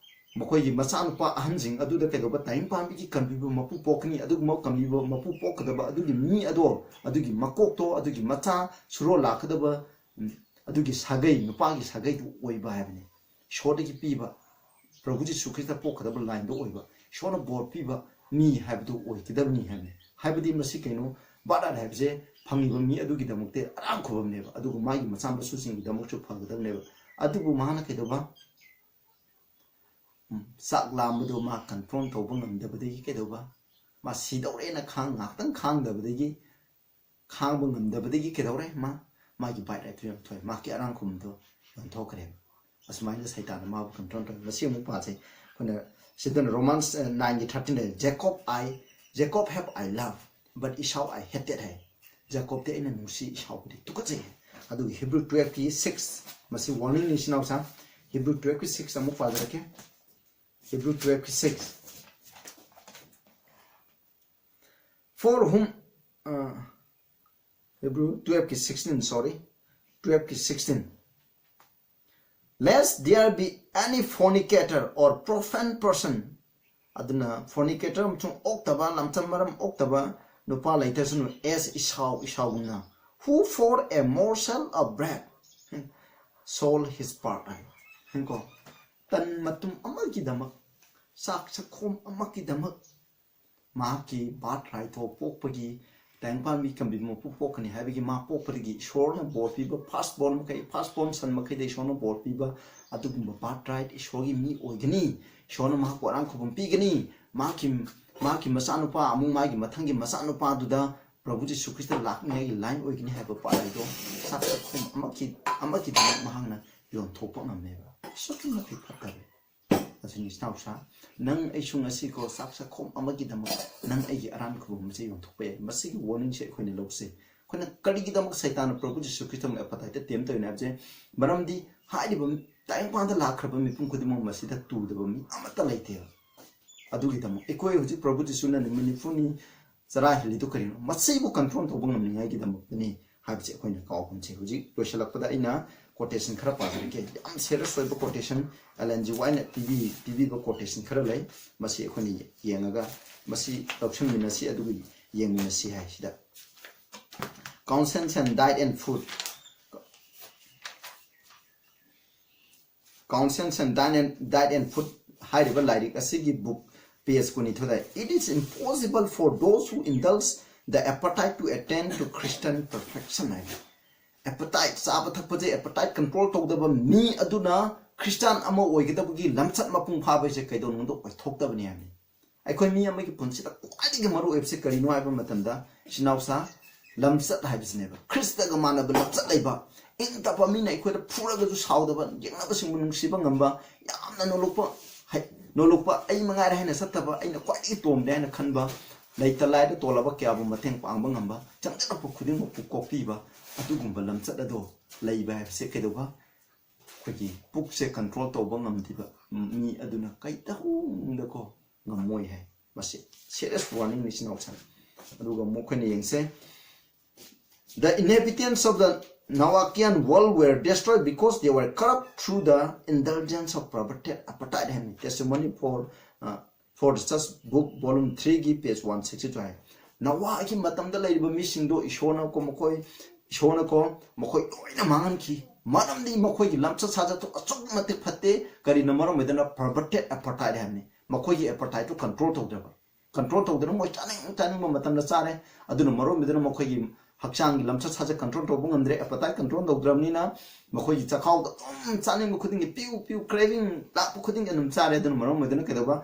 ꯃꯈꯣꯏꯒꯤ ꯃꯆꯥꯅꯨꯄꯥ ꯑꯍꯟꯁꯤꯡ ꯑꯗꯨꯗ ꯀꯩꯗꯧꯕ? ꯇꯥꯏꯕꯪ ꯄꯥꯟꯕꯒꯤ ꯀꯟꯕꯤꯕ ꯃꯄꯨ ꯄꯣꯛꯀꯅꯤ꯫ ꯑꯗꯨꯒꯨꯝꯕ ꯀꯟꯕꯤꯕ ꯃꯄꯨ ꯄꯣꯛꯀꯗꯕ ꯑꯗꯨꯒꯤ ꯃꯤ ꯑꯗꯣ, ꯑꯗꯨꯒꯤ ꯃꯀꯣꯛꯇꯣ, ꯑꯗꯨꯒꯤ ꯃꯆꯥ ꯁꯨꯔꯣ ꯂꯥꯛꯀꯗꯕ, ꯎꯝ, ꯑꯗꯨꯒꯤ ꯁꯥꯒꯩ, ꯅꯨꯄꯥꯒꯤ ꯁꯥꯒꯩꯗꯨ ꯑꯣꯏꯕ ꯍꯥꯏꯕꯅꯤ꯫ ꯏꯁꯣꯔꯗꯒꯤ ꯄꯤꯕ, ꯄ꯭ꯔꯚꯨ ꯖꯤꯁꯨ ꯈ꯭ꯔꯤꯁꯇ ꯄꯣꯛꯀꯗꯕ line ꯗꯣ ꯑꯣꯏꯕ꯫ ꯏꯁꯣꯔꯅ ꯕꯣꯔ ꯄꯤꯕ ꯃꯤ ꯍꯥꯏꯕꯗꯨ ꯑꯣꯏꯒꯗꯕꯅꯤ ꯍꯥꯏꯕꯅꯤ꯫ ꯍꯥꯏꯕꯗꯤ ꯃꯁꯤ ꯀꯩꯅꯣ, ꯕꯥꯔꯠ ꯔꯥꯏꯠ ꯍꯥꯏꯕꯁꯦ ꯐꯪꯉꯤꯕ ꯃꯤ ꯑꯗꯨꯒꯤꯗꯃꯛꯇ ꯑꯔꯥꯡ ꯈꯨꯕꯝꯅꯦꯕ, ꯑꯗꯨꯒ ꯃꯥꯒꯤ ꯃꯆꯥ ꯃꯁꯨꯁꯤꯡꯒꯤꯗꯃꯛꯁꯨ ꯐꯒꯗꯕꯅꯦꯕ꯫ ꯑꯗꯨꯕꯨ ꯃꯥꯅ ꯀꯩꯗꯧꯕ? ꯎꯝ, ꯆꯥꯛ ꯂꯥꯝꯕꯗꯣ ꯃꯥ ꯀꯟꯇ꯭ꯔꯣꯜ ꯇꯧꯕ ꯉꯝꯗꯕꯗꯒꯤ ꯀꯩꯗꯧꯕ? ꯃꯥ ꯁꯤꯗꯧꯔꯦꯅ ꯈꯥꯡ-, ꯉꯥꯏꯍꯥꯛꯇꯪ ꯈꯥꯡꯗꯕꯗꯒꯤ, ꯈꯥꯡꯕ ꯉꯝꯗꯕꯗꯒꯤ ꯀꯩꯗꯧꯔꯦ? ꯃꯥ, ꯃꯥꯒꯤ ꯕꯥꯔꯠ ꯔꯥꯏꯠꯇꯨ ꯌꯣꯟꯊꯣꯛꯑꯦ, ꯃꯥꯒꯤ ꯑꯔꯥꯡ ꯈꯨꯕꯝꯗꯣ ꯌꯣꯟꯊꯣꯛꯈ꯭ꯔꯦꯕ꯫ ꯑꯁꯨꯃꯥꯏꯅ ꯁꯩꯇꯥꯟꯅ ꯃꯥꯕꯨ ꯀꯟꯇ꯭ꯔꯣꯜ ꯇꯧꯋꯦ꯫ ꯃꯁꯤ ꯑꯃꯨꯛ ꯄꯥꯁꯦ ꯑꯩꯈꯣꯏꯅ꯫ ꯁꯤꯗꯅ ꯔꯣꯃꯥꯟꯁ, ꯑ, ꯅꯥꯏꯟꯒꯤ ꯊꯥꯔꯇꯤꯟꯗ, "Jacob I, Jacob have I loved, but Esau I hated" ꯍꯥꯏ꯫ ꯖꯦꯀꯣꯕꯇꯤ ꯑꯩꯅ ꯅꯨꯡꯁꯤ, ꯏꯁꯥꯎꯕꯨꯗꯤ ꯇꯨꯀꯠꯆꯩ ꯍꯥꯏ꯫ ꯑꯗꯨꯒ ꯍꯤꯕ꯭ꯔꯨ ꯇꯨꯌꯦꯜꯐꯀꯤ ꯁꯤꯛꯁ, ꯃꯁꯤ ꯋꯥꯔꯅꯤꯡꯅꯤ, ꯏꯆꯤꯟ ꯏꯅꯥꯎꯁꯥ꯫ ꯍꯤꯕ꯭ꯔꯨ ꯇꯨꯌꯦꯜꯐꯀꯤ ꯁꯤꯛꯁ ꯑꯃꯨꯛ ꯄꯥꯖꯔꯛꯀꯦ꯫ ꯍꯤꯕ꯭ꯔꯨ ꯇꯨꯌꯦꯜꯐꯀꯤ six. For whom, uh, Hebrew ꯇꯨꯌꯦꯜꯐꯀꯤ ꯁꯤꯛꯁꯇꯤꯟ, sorry, ꯇꯨꯌꯦꯜꯐꯀꯤ ꯁꯤꯛꯁꯇꯤꯟ꯫ "Lest there be any fornicator or profane person." ꯑꯗꯨꯅ fornicator ꯑꯃꯁꯨꯡ ꯑꯣꯛꯇꯕ, ꯂꯝꯆꯠ ꯃꯔꯝ ꯑꯣꯛꯇꯕ ꯅꯨꯄꯥ ꯂꯩꯇꯁꯅꯨ, as Esau, ꯏꯁꯥꯎꯒꯨꯝꯅ, "Who for a morsel of bread sold his birthright." ꯍꯥꯏꯀꯣ, ꯇꯟ ꯃꯇꯨꯝ ꯑꯃꯒꯤꯗꯃꯛ, ꯆꯥꯛ ꯆꯈꯣꯝ ꯑꯃꯒꯤꯗꯃꯛ ꯃꯍꯥꯛꯀꯤ ꯕꯥꯔꯠ ꯔꯥꯏꯠꯇꯣ, ꯄꯣꯛꯄꯒꯤ ꯇꯥꯏꯕꯪꯄꯥꯟ ꯃꯤ ꯀꯟꯕꯤꯕ ꯃꯄꯨ ꯄꯣꯛꯀꯅꯤ ꯍꯥꯏꯕꯒꯤ ꯃꯥ ꯄꯣꯛꯄꯗꯒꯤ ꯏꯁꯣꯔꯅ ꯕꯣꯔ ꯄꯤꯕ, ꯐꯥꯔꯁ ꯕꯣꯔꯟ ꯃꯈꯩ, ꯐꯥꯔꯁ ꯕꯣꯔꯟ ꯁꯟ ꯃꯈꯩꯗ ꯏꯁꯣꯔꯅ ꯕꯣꯔ ꯄꯤꯕ ꯑꯗꯨꯒꯨꯝꯕ ꯕꯥꯔꯠ ꯔꯥꯏꯠ, ꯏꯁꯣꯔꯒꯤ ꯃꯤ ꯑꯣꯏꯒꯅꯤ, ꯏꯁꯣꯔꯅ ꯃꯍꯥꯛꯄꯨ ꯑꯔꯥꯡ ꯈꯨꯕꯝ ꯄꯤꯒꯅꯤ, ꯃꯍꯥꯛꯀꯤ, ꯃꯍꯥꯛꯀꯤ ꯃꯆꯥꯅꯨꯄꯥ, ꯑꯃꯨꯛ ꯃꯥꯒꯤ ꯃꯊꯪꯒꯤ ꯃꯆꯥꯅꯨꯄꯥꯗꯨꯗ ꯄ꯭ꯔꯚꯨ ꯖꯤꯁꯨ ꯈ꯭ꯔꯤꯁꯇ ꯂꯥꯛꯅꯤꯡꯉꯥꯏꯒꯤ ꯂꯥꯏꯟ ꯑꯣꯏꯒꯅꯤ ꯍꯥꯏꯕ ꯄꯥꯎ ꯑꯗꯣ ꯆꯥꯛ ꯆꯈꯣꯝ ꯑꯃꯒꯤ, ꯑꯃꯒꯤꯗꯃꯛ ꯃꯍꯥꯛꯅ ꯌꯣꯟꯊꯣꯛꯄ ꯉꯝꯃꯦꯕ꯫ ꯑꯁꯨꯛꯀꯤ ꯃꯇꯤꯛ ꯐꯠꯇꯕ꯫ ꯑꯁꯤꯅꯤ ꯏꯆꯤꯟ ꯏꯅꯥꯎꯁꯥ, ꯅꯪ ꯑꯩꯁꯨ ꯉꯁꯤꯀꯣ ꯆꯥꯛ ꯆꯈꯣꯝ ꯑꯃꯒꯤꯗꯃꯛ ꯅꯪ ꯑꯩꯒꯤ ꯑꯔꯥꯟ ꯈꯨꯕꯝ ꯑꯁꯦ ꯌꯣꯟꯊꯣꯛꯄ ꯌꯥꯏ꯫ ꯃꯁꯤꯒꯤ ꯋꯥꯔꯅꯤꯡꯁꯦ ꯑꯩꯈꯣꯏꯅ ꯂꯧꯁꯦ꯫ ꯑꯩꯈꯣꯏꯅ ꯀꯔꯤꯒꯤꯗꯃꯛ ꯁꯩꯇꯥꯟꯅ ꯄ꯭ꯔꯚꯨ ꯖꯤꯁꯨ ꯈ꯭ꯔꯤꯁꯇꯕꯨ ꯑꯦꯄꯥꯊꯥꯏꯠꯇ ꯇꯦꯝ ꯇꯧꯔꯤꯅꯣ ꯍꯥꯏꯕꯁꯦ, ꯃꯔꯝꯗꯤ ꯍꯥꯏꯔꯤꯕ ꯇꯥꯏꯕꯪꯄꯥꯟꯗ ꯂꯥꯛꯈ꯭ꯔꯕ ꯃꯤꯄꯨꯝ ꯈꯨꯗꯤꯡꯃꯛ ꯃꯁꯤꯗ ꯇꯨꯗꯕ ꯃꯤ ꯑꯃꯠꯇ ꯂꯩꯇꯦꯕ꯫ ꯑꯗꯨꯒꯤꯗꯃꯛ ꯑꯩꯈꯣꯏ ꯍꯧꯖꯤꯛ ꯄ꯭ꯔꯚꯨ ꯖꯤꯁꯨꯅ ꯅꯨꯃꯤꯠ ꯅꯤꯐꯨꯅꯤ ꯆꯔꯥ ꯍꯦꯜꯂꯤꯗꯨ ꯀꯔꯤꯅꯣ? ꯃꯁꯤꯕꯨ ꯀꯟꯇ꯭ꯔꯣꯜ ꯇꯧꯕ ꯉꯝꯅꯤꯡꯉꯥꯏꯒꯤꯗꯃꯛꯇꯅꯤ ꯍꯥꯏꯕꯁꯤ ꯑꯩꯈꯣꯏꯅ ꯀꯥꯎꯒꯨꯝꯁꯦ꯫ ꯍꯧꯖꯤꯛ ꯂꯣꯏꯁꯤꯜꯂꯛꯄꯗ ꯑꯩꯅ ꯀꯣꯇꯦꯁꯟ ꯈꯔ ꯄꯥꯖꯔꯛꯀꯦ꯫ ꯌꯥꯝ ꯁꯦꯔꯤꯌꯁ ꯑꯣꯏꯕ ꯀꯣꯇꯦꯁꯟ ꯑꯦꯜ ꯑꯦꯟ ꯖꯤ ꯋꯥꯏꯅ ꯄꯤꯕꯤ-, ꯄꯤꯕꯤꯕ ꯀꯣꯇꯦꯁꯟ ꯈꯔ ꯂꯩ꯫ ꯃꯁꯤ ꯑꯩꯈꯣꯏꯅ ꯌꯦꯡꯉꯒ ꯃꯁꯤ ꯂꯧꯁꯤꯟꯃꯤꯟꯅꯁꯤ, ꯑꯗꯨꯒ ꯌꯦꯡꯃꯤꯟꯅꯁꯤ ꯍꯥꯏ꯫ ꯁꯤꯗ "Conscience and Diet and Food." "Conscience and Diet and, Diet and Food" ꯍꯥꯏꯔꯤꯕ ꯂꯥꯏꯔꯤꯛ ꯑꯁꯤꯒꯤ book Page ꯀꯨꯟꯅꯤꯊꯣꯏꯗ, "It is impossible for those who indulge the appetite to attain to Christian perfection" ꯍꯥꯏꯕ꯫ Appetite, ꯆꯥꯕ ꯊꯛꯄꯁꯦ appetite control ꯇꯧꯗꯕ ꯃꯤ ꯑꯗꯨꯅ Christian ꯑꯃ ꯑꯣꯏꯒꯗꯕꯒꯤ ꯂꯝꯆꯠ ꯃꯄꯨꯡ ꯐꯥꯕ ꯍꯥꯏꯁꯦ ꯀꯩꯗꯧꯅꯨꯡꯗ ꯑꯣꯏꯊꯣꯛꯇꯕꯅꯤ ꯍꯥꯏꯕꯅꯤ꯫ ꯑꯩꯈꯣꯏ ꯃꯤ ꯑꯃꯒꯤ ꯄꯨꯟꯁꯤꯗ ꯈ꯭ꯋꯥꯏꯗꯒꯤ ꯃꯔꯨ ꯑꯣꯏꯕꯁꯦ ꯀꯔꯤꯅꯣ ꯍꯥꯏꯕ ꯃꯇꯝꯗ, ꯏꯆꯤꯟ ꯏꯅꯥꯎꯁꯥ, ꯂꯝꯆꯠ ꯍꯥꯏꯕꯁꯤꯅꯦꯕ꯫ ꯈ꯭ꯔꯤꯁꯇꯒ ꯃꯥꯟꯅꯕ ꯂꯝꯆꯠ ꯂꯩꯕ, ꯏꯪ ꯇꯞꯄ, ꯃꯤꯅ ꯑꯩꯈꯣꯏꯗ ꯐꯨꯔꯒꯁꯨ ꯁꯥꯎꯗꯕ, ꯌꯦꯛꯅꯕꯁꯤꯡꯕꯨ ꯅꯨꯡꯁꯤꯕ ꯉꯝꯕ, ꯌꯥꯝꯅ ꯅꯣꯂꯨꯛꯄ, ꯍꯩ, ꯅꯣꯂꯨꯛꯄ, ꯑꯩ ꯃꯉꯥꯏꯔꯦ ꯍꯥꯏꯅ ꯆꯠꯇꯕ, ꯑꯩꯅ ꯈ꯭ꯋꯥꯏꯗꯒꯤ ꯇꯣꯝꯗꯦ ꯍꯥꯏꯅ ꯈꯟꯕ, ꯂꯩꯇ ꯂꯥꯏꯔ ꯇꯣꯜꯂꯕ ꯀꯌꯥꯕꯨ ꯃꯇꯦꯡ ꯄꯥꯡꯕ ꯉꯝꯕ, ꯆꯪꯖꯔꯛꯄ ꯈꯨꯗꯤꯡꯃꯛꯄꯨ ꯀꯣꯛꯄꯤꯕ, ꯑꯗꯨꯒꯨꯝꯕ ꯂꯝꯆꯠ ꯑꯗꯣ ꯂꯩꯕ ꯍꯥꯏꯕꯁꯦ ꯀꯩꯗꯧꯕ? ꯑꯩꯈꯣꯏꯒꯤ ꯄꯨꯛꯁꯦ control ꯇꯧꯕ ꯉꯝꯗꯕ ꯃꯤ ꯑꯗꯨꯅ ꯀꯩꯗꯧꯅꯨꯡꯗꯀꯣ ꯉꯝꯃꯣꯏ ꯍꯥꯏ꯫ ꯃꯁꯤ serious warningꯅꯤ, ꯏꯆꯤꯟ ꯏꯅꯥꯎꯁꯤꯡ꯫ ꯑꯗꯨꯒ ꯑꯃꯨꯛ ꯑꯩꯈꯣꯏꯅ ꯌꯦꯡꯁꯦ, "The inhabitants of the Noachian world were destroyed because they were corrupt through the indulgence of perverted appetite" ꯍꯥꯏꯅꯤ꯫ Testimony for, uh, for the Church Book, Volume threeꯒꯤ page one sixty two ꯍꯥꯏ꯫ ꯅꯣꯋꯥꯒꯤ ꯃꯇꯝꯗ ꯂꯩꯔꯤꯕ ꯃꯤꯁꯤꯡꯗꯣ ꯏꯁꯣꯔꯅꯀꯣ ꯃꯈꯣꯏ, ꯏꯁꯣꯔꯅꯀꯣ ꯃꯈꯣꯏ ꯂꯣꯏꯅ ꯃꯥꯡꯍꯟꯈꯤ꯫ ꯃꯔꯝꯗꯤ ꯃꯈꯣꯏꯒꯤ ꯂꯝꯆꯠ ꯁꯥꯖꯠꯇꯣ ꯑꯁꯨꯛꯀꯤ ꯃꯇꯤꯛ ꯐꯠꯇꯦ꯫ ꯀꯔꯤꯅ ꯃꯔꯝ ꯑꯣꯏꯗꯅ? Perverted appetite ꯍꯥꯏꯕꯅꯤ꯫ ꯃꯈꯣꯏꯒꯤ appetiteꯇꯨ control ꯇꯧꯗ꯭ꯔꯕ꯫ Control ꯇꯧꯗꯅ ꯃꯣꯏ ꯆꯥꯅꯤꯡ ꯆꯥꯅꯤꯡꯕ ꯃꯇꯝꯗ ꯆꯥꯔꯦ꯫ ꯑꯗꯨꯅ ꯃꯔꯝ ꯑꯣꯏꯗꯅ ꯃꯈꯣꯏꯒꯤ ꯍꯛꯆꯥꯡꯒꯤ ꯂꯝꯆꯠ ꯁꯥꯖꯠ control ꯇꯧꯕ ꯉꯝꯗ꯭ꯔꯦ꯫ Appetite control ꯇꯧꯗ꯭ꯔꯕꯅꯤꯅ ꯃꯈꯣꯏꯒꯤ ꯆꯈꯥꯎꯗ ꯑꯗꯨꯝ ꯆꯥꯅꯤꯡꯕ ꯈꯨꯗꯤꯡꯒꯤ, ꯄꯤꯌꯨ ꯄꯤꯌꯨ, craving ꯂꯥꯛꯄ ꯈꯨꯗꯤꯡꯒꯤ ꯑꯗꯨꯝ ꯆꯥꯔꯦ꯫ ꯑꯗꯨꯅ ꯃꯔꯝ ꯑꯣꯏꯗꯅ ꯀꯩꯗꯧꯕ?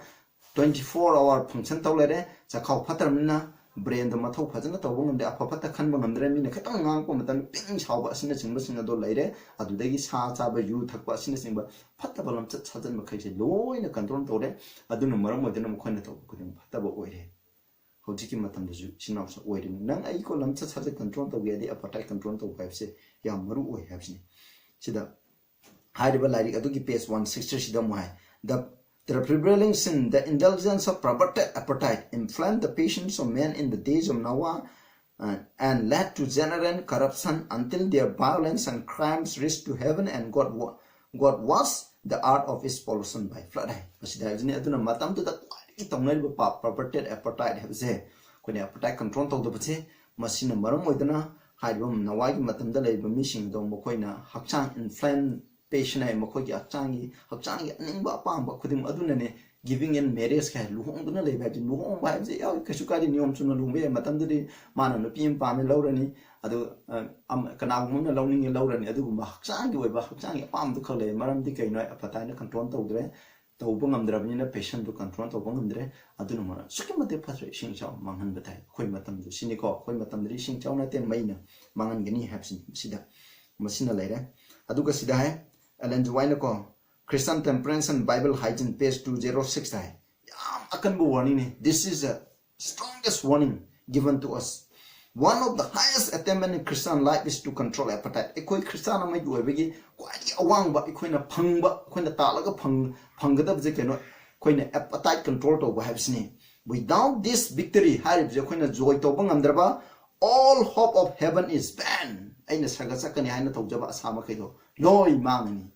Twenty four hour function ꯇꯧ ꯂꯩꯔꯦ꯫ ꯆꯈꯥꯎ ꯐꯠꯇ꯭ꯔꯕꯅꯤꯅ brainꯗꯣ ꯃꯊꯧ ꯐꯖꯅ ꯇꯧꯕ ꯉꯝꯗꯦ, ꯑꯐ ꯐꯠꯇ ꯈꯟꯕ ꯉꯝꯗ꯭ꯔꯦ꯫ ꯃꯤꯅ ꯈꯤꯇꯪ ꯉꯥꯡꯉꯛꯄ ꯃꯇꯝꯗ ꯄꯤꯡ ꯁꯥꯎꯕ ꯑꯁꯤꯅꯆꯤꯡꯕꯁꯤꯡ ꯑꯗꯣ ꯂꯩꯔꯦ꯫ ꯑꯗꯨꯗꯒꯤ ꯁꯥ ꯆꯥꯕ, ꯌꯨ ꯊꯛꯄ ꯑꯁꯤꯅꯆꯤꯡꯕ ꯐꯠꯇꯕ ꯂꯝꯆꯠ ꯁꯥꯖꯠ ꯃꯈꯩꯁꯦ ꯂꯣꯏꯅ control ꯇꯧꯔꯦ꯫ ꯑꯗꯨꯅ ꯃꯔꯝ ꯑꯣꯏꯗꯅ ꯃꯈꯣꯏꯅ ꯇꯧꯕ ꯈꯨꯗꯤꯡ ꯐꯠꯇꯕ ꯑꯣꯏꯔꯦ꯫ ꯍꯧꯖꯤꯛꯀꯤ ꯃꯇꯝꯗꯁꯨ ꯏꯆꯤꯟ ꯏꯅꯥꯎꯁꯨ ꯑꯣꯏꯔꯤꯕꯅꯤ꯫ ꯅꯪ ꯑꯩꯀꯣ ꯂꯝꯆꯠ ꯁꯥꯖꯠ control ꯇꯧꯒꯦ ꯍꯥꯏꯗꯤ appetite control ꯇꯧꯕ ꯍꯥꯏꯕꯁꯦ ꯌꯥꯝ ꯃꯔꯨ ꯑꯣꯏ ꯍꯥꯏꯕꯁꯤꯅꯤ꯫ ꯁꯤꯗ ꯍꯥꯏꯔꯤꯕ ꯂꯥꯏꯔꯤꯛ ꯑꯗꯨꯒꯤ page one sixty ꯁꯤꯗ ꯑꯃꯨꯛ ꯍꯥꯏ, "The, the prevailing sin, the indulgence of perverted appetite, inflamed the patience of men in the days of Noah, uh, and led to general corruption until their violence and crimes reached to heaven and God wa-, God was the earth of its pollution by flood" ꯍꯥꯏ꯫ ꯃꯁꯤꯗ ꯍꯥꯏꯕꯁꯤꯅꯤ꯫ ꯑꯗꯨꯅ ꯃꯇꯝꯗꯨꯗ ꯈ꯭ꯋꯥꯏꯗꯒꯤ ꯇꯧꯅꯔꯤꯕ ꯄꯥꯞ, perverted appetite ꯍꯥꯏꯕꯁꯦ, ꯑꯩꯈꯣꯏꯅ appetite control ꯇꯧꯗꯕꯁꯦ, ꯃꯁꯤꯅ ꯃꯔꯝ ꯑꯣꯏꯗꯅ ꯍꯥꯏꯔꯤꯕ ꯅꯣꯋꯥꯒꯤ ꯃꯇꯝꯗ ꯂꯩꯔꯤꯕ ꯃꯤꯁꯤꯡꯗꯣ ꯃꯈꯣꯏꯅ ꯍꯛꯆꯥꯡ inflamed, patient ꯍꯥꯏ, ꯃꯈꯣꯏꯒꯤ ꯍꯛꯆꯥꯡꯒꯤ, ꯍꯛꯆꯥꯡꯒꯤ ꯑꯅꯤꯡꯕ ꯑꯄꯥꯝꯕ ꯈꯨꯗꯤꯡꯃꯛ ꯑꯗꯨꯅꯅꯦ Giving in marriage ꯀꯥꯏ, ꯂꯨꯍꯣꯡꯗꯨꯅ ꯂꯩꯕ ꯍꯥꯏꯕꯁꯤ, ꯂꯨꯍꯣꯡꯕ ꯍꯥꯏꯕꯁꯤ ꯌꯥꯎꯏ, ꯀꯩꯁꯨ ꯀꯥꯏꯗꯦ, ꯅꯤꯌꯣꯝ ꯆꯨꯝꯅ ꯂꯨꯍꯣꯡꯕ ꯌꯥꯏ꯫ ꯃꯇꯝꯗꯨꯗꯤ ꯃꯥꯅ ꯅꯨꯄꯤ ꯑꯃ ꯄꯥꯝꯃꯦ ꯂꯧꯔꯅꯤ, ꯑꯗꯨ ꯑ, ꯑꯃ, ꯀꯅꯥꯒꯨꯝꯕ ꯑꯃꯅ ꯂꯧꯅꯤꯡꯉꯦ ꯂꯧꯔꯅꯤ꯫ ꯑꯗꯨꯒꯨꯝꯕ ꯍꯛꯆꯥꯡꯒꯤ ꯑꯣꯏꯕ, ꯍꯛꯆꯥꯡꯒꯤ ꯑꯄꯥꯝꯕꯗꯨ ꯈꯛ ꯂꯩ꯫ ꯃꯔꯝꯗꯤ ꯀꯩꯅꯣ? Appetite ꯅ control ꯇꯧꯗ꯭ꯔꯦ, ꯇꯧꯕ ꯉꯝꯗ꯭ꯔꯕꯅꯤꯅ, passion ꯗꯨ control ꯇꯧꯕ ꯉꯝꯗ꯭ꯔꯦ꯫ ꯑꯗꯨꯅ ꯃꯔꯝ ꯑꯁꯨꯛꯀꯤ ꯃꯇꯤꯛ ꯐꯠꯇ꯭ꯔꯦ, ꯏꯁꯤꯡ ꯏꯆꯥꯎ ꯃꯥꯡꯍꯟꯕ ꯇꯥꯏ ꯑꯩꯈꯣꯏ ꯃꯇꯝꯗꯨ꯫ ꯁꯤꯅꯤꯀꯣ, ꯑꯩꯈꯣꯏ ꯃꯇꯝꯗꯗꯤ ꯏꯁꯤꯡ ꯏꯆꯥꯎ ꯅꯠꯇꯦ, ꯃꯩꯅ ꯃꯥꯡꯍꯟꯒꯅꯤ ꯍꯥꯏꯕꯁꯤꯅꯤ꯫ ꯁꯤꯗ, ꯃꯁꯤꯅ ꯂꯩꯔꯦ꯫ ꯑꯗꯨꯒ ꯁꯤꯗ ꯍꯥꯏ, Ellen G. White ꯅꯀꯣ, Christian Temperance and Bible Hygiene, page two zero six ꯍꯥꯏ꯫ ꯌꯥꯝ ꯑꯀꯟꯕ warning ꯅꯤ꯫ This is a strongest warning given to us. One of the highest attainment in Christian life is to control appetite. ꯑꯩꯈꯣꯏ Christian ꯑꯃꯒꯤ ꯑꯣꯏꯕꯒꯤ ꯈ꯭ꯋꯥꯏꯗꯒꯤ ꯑꯋꯥꯡꯕ, ꯑꯩꯈꯣꯏꯅ ꯐꯪꯕ, ꯑꯩꯈꯣꯏꯅ ꯇꯥꯜꯂꯒ ꯐꯪ-, ꯐꯪꯒꯗꯕꯁꯦ ꯀꯩꯅꯣ? ꯑꯩꯈꯣꯏꯅ appetite control ꯇꯧꯕ ꯍꯥꯏꯕꯁꯤꯅꯤ꯫ Without this victory ꯍꯥꯏꯔꯤꯕꯁꯦ, ꯑꯩꯈꯣꯏꯅ ꯖꯣꯏ ꯇꯧꯕ ꯉꯝꯗ꯭ꯔꯕ, all hope of heaven is vain. ꯑꯩꯅ ꯁꯔꯒ ꯆꯠꯀꯅꯤ ꯍꯥꯏꯅ ꯇꯧꯖꯕ ꯑꯁꯥ ꯃꯈꯩꯗꯣ ꯂꯣꯏ ꯃꯥꯡꯉꯅꯤ꯫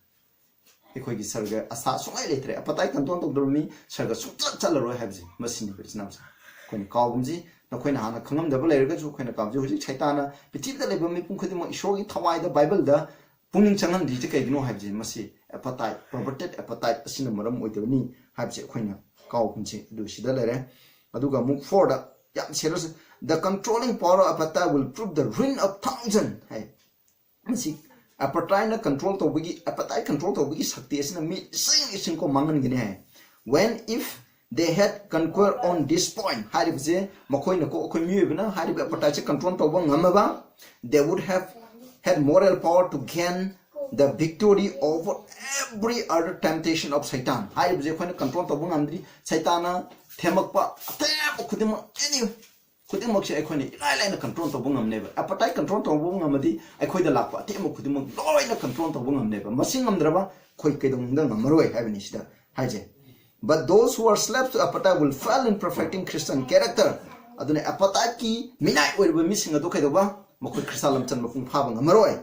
ꯑꯩꯈꯣꯏꯒꯤ ꯁꯔꯒ ꯑꯁꯥ ꯁꯨꯡꯂꯩ ꯂꯩꯇ꯭ꯔꯦ꯫ Appetite control ꯇꯧꯗꯕ ꯃꯤ ꯁꯔꯒ ꯁꯨꯡꯆꯠ ꯆꯠꯂꯔꯣꯏ ꯍꯥꯏꯕꯁꯦ ꯃꯁꯤꯅꯤ, ꯏꯆꯤꯟ ꯏꯅꯥꯎꯁꯦ꯫ ꯑꯩꯈꯣꯏꯅ ꯀꯥꯎꯒꯨꯝꯁꯤ, ꯅꯈꯣꯏꯅ ꯍꯥꯟꯅ ꯈꯪꯉꯝꯗꯕ ꯂꯩꯔꯒꯁꯨ ꯑꯩꯈꯣꯏꯅ ꯀꯥꯎꯖꯩ꯫ ꯍꯧꯖꯤꯛ ꯁꯩꯇꯥꯟꯅ ꯄ꯭ꯔꯤꯊꯤꯕꯤꯗ ꯂꯩꯕ ꯃꯤꯄꯨꯝ ꯈꯨꯗꯤꯡꯃꯛ ꯏꯁꯣꯔꯒꯤ ꯊꯋꯥꯏꯗ, ꯕꯥꯏꯕꯜꯗ ꯄꯨꯛꯅꯤꯡ ꯆꯪꯍꯟꯗ꯭ꯔꯤꯁꯦ ꯀꯩꯒꯤꯅꯣ ꯍꯥꯏꯕꯁꯦ, ꯃꯁꯤ appetite, perverted appetite ꯑꯁꯤꯅ ꯃꯔꯝ ꯑꯣꯏꯗꯕꯅꯤ ꯍꯥꯏꯕꯁꯦ ꯑꯩꯈꯣꯏꯅ ꯀꯥꯎꯒꯨꯝꯁꯤ꯫ ꯑꯗꯨ ꯁꯤꯗ ꯂꯩꯔꯦ꯫ ꯑꯗꯨꯒ ꯑꯃꯨꯛ four ꯗ ꯌꯥꯝ serious, "The controlling power of appetite will prove the ruin of thousand" ꯍꯥꯏ꯫ ꯃꯁꯤ appetite ꯅ control ꯇꯧꯕꯒꯤ, appetite control ꯇꯧꯕꯒꯤ ꯁꯛꯇꯤ ꯑꯁꯤꯅ ꯃꯤ ꯂꯤꯁꯤꯡ ꯂꯤꯁꯤꯡ ꯀꯣ ꯃꯥꯡꯍꯟꯒꯅꯤ ꯍꯥꯏ꯫ When if they had conquered on this point, ꯍꯥꯏꯔꯤꯕꯁꯦ ꯃꯈꯣꯏꯅ ꯀꯣ, ꯑꯩꯈꯣꯏ ꯃꯤꯑꯣꯏꯕꯅ ꯍꯥꯏꯔꯤꯕ appetite ꯁꯦ control ꯇꯧꯕ ꯉꯝꯃꯕ, they would have had moral power to gain the victory over every other temptation of Satan. ꯍꯥꯏꯔꯤꯕꯁꯦ ꯑꯩꯈꯣꯏꯅ control ꯇꯧꯕ ꯉꯝꯗ꯭ꯔꯤ꯫ ꯁꯩꯇꯥꯟꯅ ꯊꯦꯝꯃꯛꯄ ꯑꯊꯦꯝꯕ ꯈꯨꯗꯤꯡꯃꯛ, any ꯈꯨꯗꯤꯡꯃꯛꯁꯦ ꯑꯩꯈꯣꯏꯅ ꯏꯔꯥꯏ ꯂꯥꯏꯅ control ꯇꯧꯕ ꯉꯝꯅꯦꯕ꯫ Appetite control ꯇꯧꯕ ꯉꯝꯃꯗꯤ ꯑꯩꯈꯣꯏꯗ ꯂꯥꯛꯄ ꯑꯊꯦꯝꯕ ꯈꯨꯗꯤꯡꯃꯛ ꯂꯣꯏꯅ control ꯇꯧꯕ ꯉꯝꯅꯦꯕ꯫ ꯃꯁꯤ ꯉꯝꯗ꯭ꯔꯕ ꯑꯩꯈꯣꯏ ꯀꯩꯗꯧꯅꯨꯡꯗ ꯉꯝꯃꯔꯣꯏ ꯍꯥꯏꯕꯅꯤ ꯁꯤꯗ ꯍꯥꯏꯁꯦ꯫ But those who are slaves to appetite will fail in perfecting Christian character. ꯑꯗꯨꯅ appetite ꯀꯤ ꯃꯤꯅꯥꯏ ꯑꯣꯏꯔꯤꯕ ꯃꯤꯁꯤꯡ ꯑꯗꯨ ꯀꯩꯗꯧꯕ? ꯃꯈꯣꯏ ꯈ꯭ꯔꯤꯁꯇ ꯂꯝꯆꯠ ꯃꯄꯨꯡ ꯐꯥꯕ ꯉꯝꯃꯔꯣꯏ꯫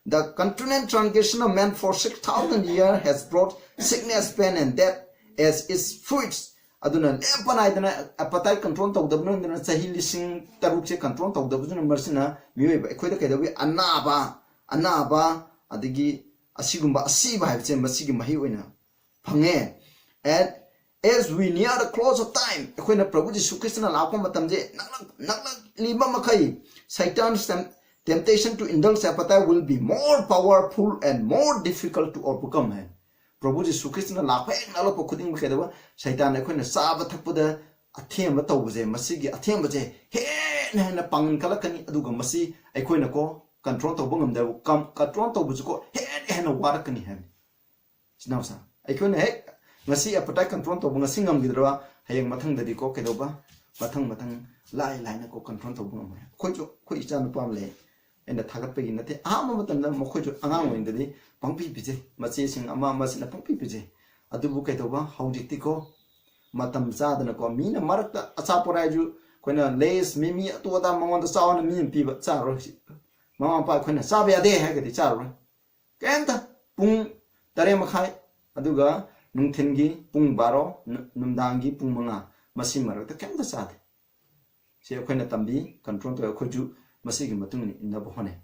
The continual transgression of man for six thousand years has brought sickness, pain, and death as its fruits. ꯑꯗꯨꯅ ꯂꯦꯞꯄ ꯅꯥꯏꯗꯅ appetite control ꯇꯧꯗꯕꯅ ꯆꯍꯤ ꯂꯤꯁꯤꯡ ꯇꯔꯨꯛꯁꯦ control ꯇꯧꯗꯕꯗꯨꯅ ꯃꯁꯤꯅ ꯃꯤꯑꯣꯏꯕ ꯑꯩꯈꯣꯏꯗ ꯀꯩꯗꯧꯏ? ꯑꯅꯥꯕ, ꯑꯅꯥꯕ, ꯑꯗꯒꯤ ꯑꯁꯤꯒꯨꯝꯕ ꯑꯁꯤꯕ ꯍꯥꯏꯕꯁꯦ ꯃꯁꯤꯒꯤ ꯃꯍꯩ ꯑꯣꯏꯅ ꯐꯪꯉꯦ꯫ And As we near the close of time, ꯑꯩꯈꯣꯏꯅ ꯄ꯭ꯔꯚꯨ ꯖꯤꯁꯨ ꯈ꯭ꯔꯤꯁꯇꯅ ꯂꯥꯛꯄ ꯃꯇꯝꯁꯦ ꯅꯛꯂꯛ- ꯅꯛꯂꯛꯂꯤꯕ ꯃꯈꯩ, Satan's tem- temptation to indulge appetite will be more powerful and more difficult to overcome ꯍꯥꯏ꯫ ꯄ꯭ꯔꯚꯨ ꯖꯤꯁꯨ ꯈ꯭ꯔꯤꯁꯇꯅ ꯂꯥꯛꯄ ꯍꯦꯛ ꯅꯛꯂꯛꯄ ꯈꯨꯗꯤꯡꯃꯛ ꯀꯩꯗꯧꯕ? ꯁꯩꯇꯥꯟꯅ ꯑꯩꯈꯣꯏꯅ ꯆꯥꯕ ꯊꯛꯄꯗ ꯑꯊꯦꯝꯕ ꯇꯧꯕꯁꯦ, ꯃꯁꯤꯒꯤ ꯑꯊꯦꯝꯕꯁꯦ ꯍꯦꯟꯅ ꯍꯦꯟꯅ ꯄꯥꯡꯒꯟ ꯀꯠꯂꯛꯀꯅꯤ, ꯑꯗꯨꯒ ꯃꯁꯤ ꯑꯩꯈꯣꯏꯅꯀꯣ control ꯇꯧꯕ ꯉꯝꯗꯕ, ꯀꯝ- control ꯇꯧꯕꯁꯨꯀꯣ ꯍꯦꯟꯅ ꯍꯦꯟꯅ ꯋꯥꯔꯛꯀꯅꯤ ꯍꯥꯏꯕꯅꯤ꯫ ꯏꯆꯤꯟ ꯏꯅꯥꯎꯁꯥ, ꯑꯩꯈꯣꯏꯅ ꯍꯦꯛ ꯉꯁꯤ appetite control ꯇꯧꯕ ꯉꯁꯤ ꯉꯝꯈꯤꯗ꯭ꯔꯕ, ꯍꯌꯦꯡ ꯃꯊꯪꯗꯗꯤꯀꯣ ꯀꯩꯗꯧꯕ? ꯃꯊꯪ ꯃꯊꯪ ꯂꯥꯏ ꯂꯥꯏꯅꯀꯣ control ꯇꯧꯕ ꯉꯝꯃꯣꯏ꯫ ꯑꯩꯈꯣꯏꯁꯨ, ꯑꯩꯈꯣꯏ ꯏꯆꯥ ꯅꯨꯄꯥ ꯑꯃ ꯂꯩ, ꯑꯩꯅ ꯊꯥꯒꯠꯄꯒꯤ ꯅꯠꯇꯦ꯫ ꯑꯍꯥꯟꯕ ꯃꯇꯝꯗ ꯃꯈꯣꯏꯁꯨ ꯑꯉꯥꯡ ꯑꯣꯏꯔꯤꯉꯩꯗꯗꯤ ꯄꯪꯄꯤ ꯄꯤꯖꯩ, ꯃꯆꯦꯁꯤꯡ ꯑꯃ ꯑꯃꯁꯤꯅ ꯄꯪꯄꯤ ꯄꯤꯖꯩ꯫ ꯑꯗꯨꯕꯨ ꯀꯩꯗꯧꯕ? ꯍꯧꯖꯤꯛꯇꯤꯀꯣ ꯃꯇꯝ ꯆꯥꯗꯅꯀꯣ, ꯃꯤꯅ ꯃꯔꯛꯇ ꯑꯆꯥꯄꯣꯠ ꯍꯥꯏꯔꯁꯨ, ꯑꯩꯈꯣꯏꯅ Lays, ꯃꯤꯃꯤ, ꯑꯇꯣ ꯑꯇꯥ ꯃꯉꯣꯟꯗ ꯆꯥꯎꯅ ꯃꯤ ꯑꯃ ꯄꯤꯕ, ꯆꯥꯔꯔꯣꯏ ꯍꯧꯖꯤꯛ꯫ ꯃꯃꯥ ꯃꯄꯥ ꯑꯩꯈꯣꯏꯅ ꯆꯥꯕ ꯌꯥꯗꯦ ꯍꯥꯏꯔꯒꯗꯤ ꯆꯥꯔꯔꯣꯏ꯫ ꯀꯩꯝꯇ꯫ ꯄꯨꯡ ꯇꯔꯦꯠ ꯃꯈꯥꯏ, ꯑꯗꯨꯒ ꯅꯨꯡꯊꯤꯟꯒꯤ ꯄꯨꯡ ꯕꯥꯔꯣ, ꯅꯨ- ꯅꯨꯡꯗꯥꯡꯒꯤ ꯄꯨꯡ ꯃꯉꯥ, ꯃꯁꯤ ꯃꯔꯛꯇ ꯀꯩꯝꯇ ꯆꯥꯗꯦ꯫ ꯁꯤ ꯑꯩꯈꯣꯏꯅ ꯇꯝꯕꯤ, control ꯇꯧꯋꯤ꯫ ꯑꯩꯈꯣꯏꯁꯨ ꯃꯁꯤꯒꯤ ꯃꯇꯨꯡ ꯏꯟꯅ ꯏꯟꯅꯕ ꯍꯣꯠꯅꯩ꯫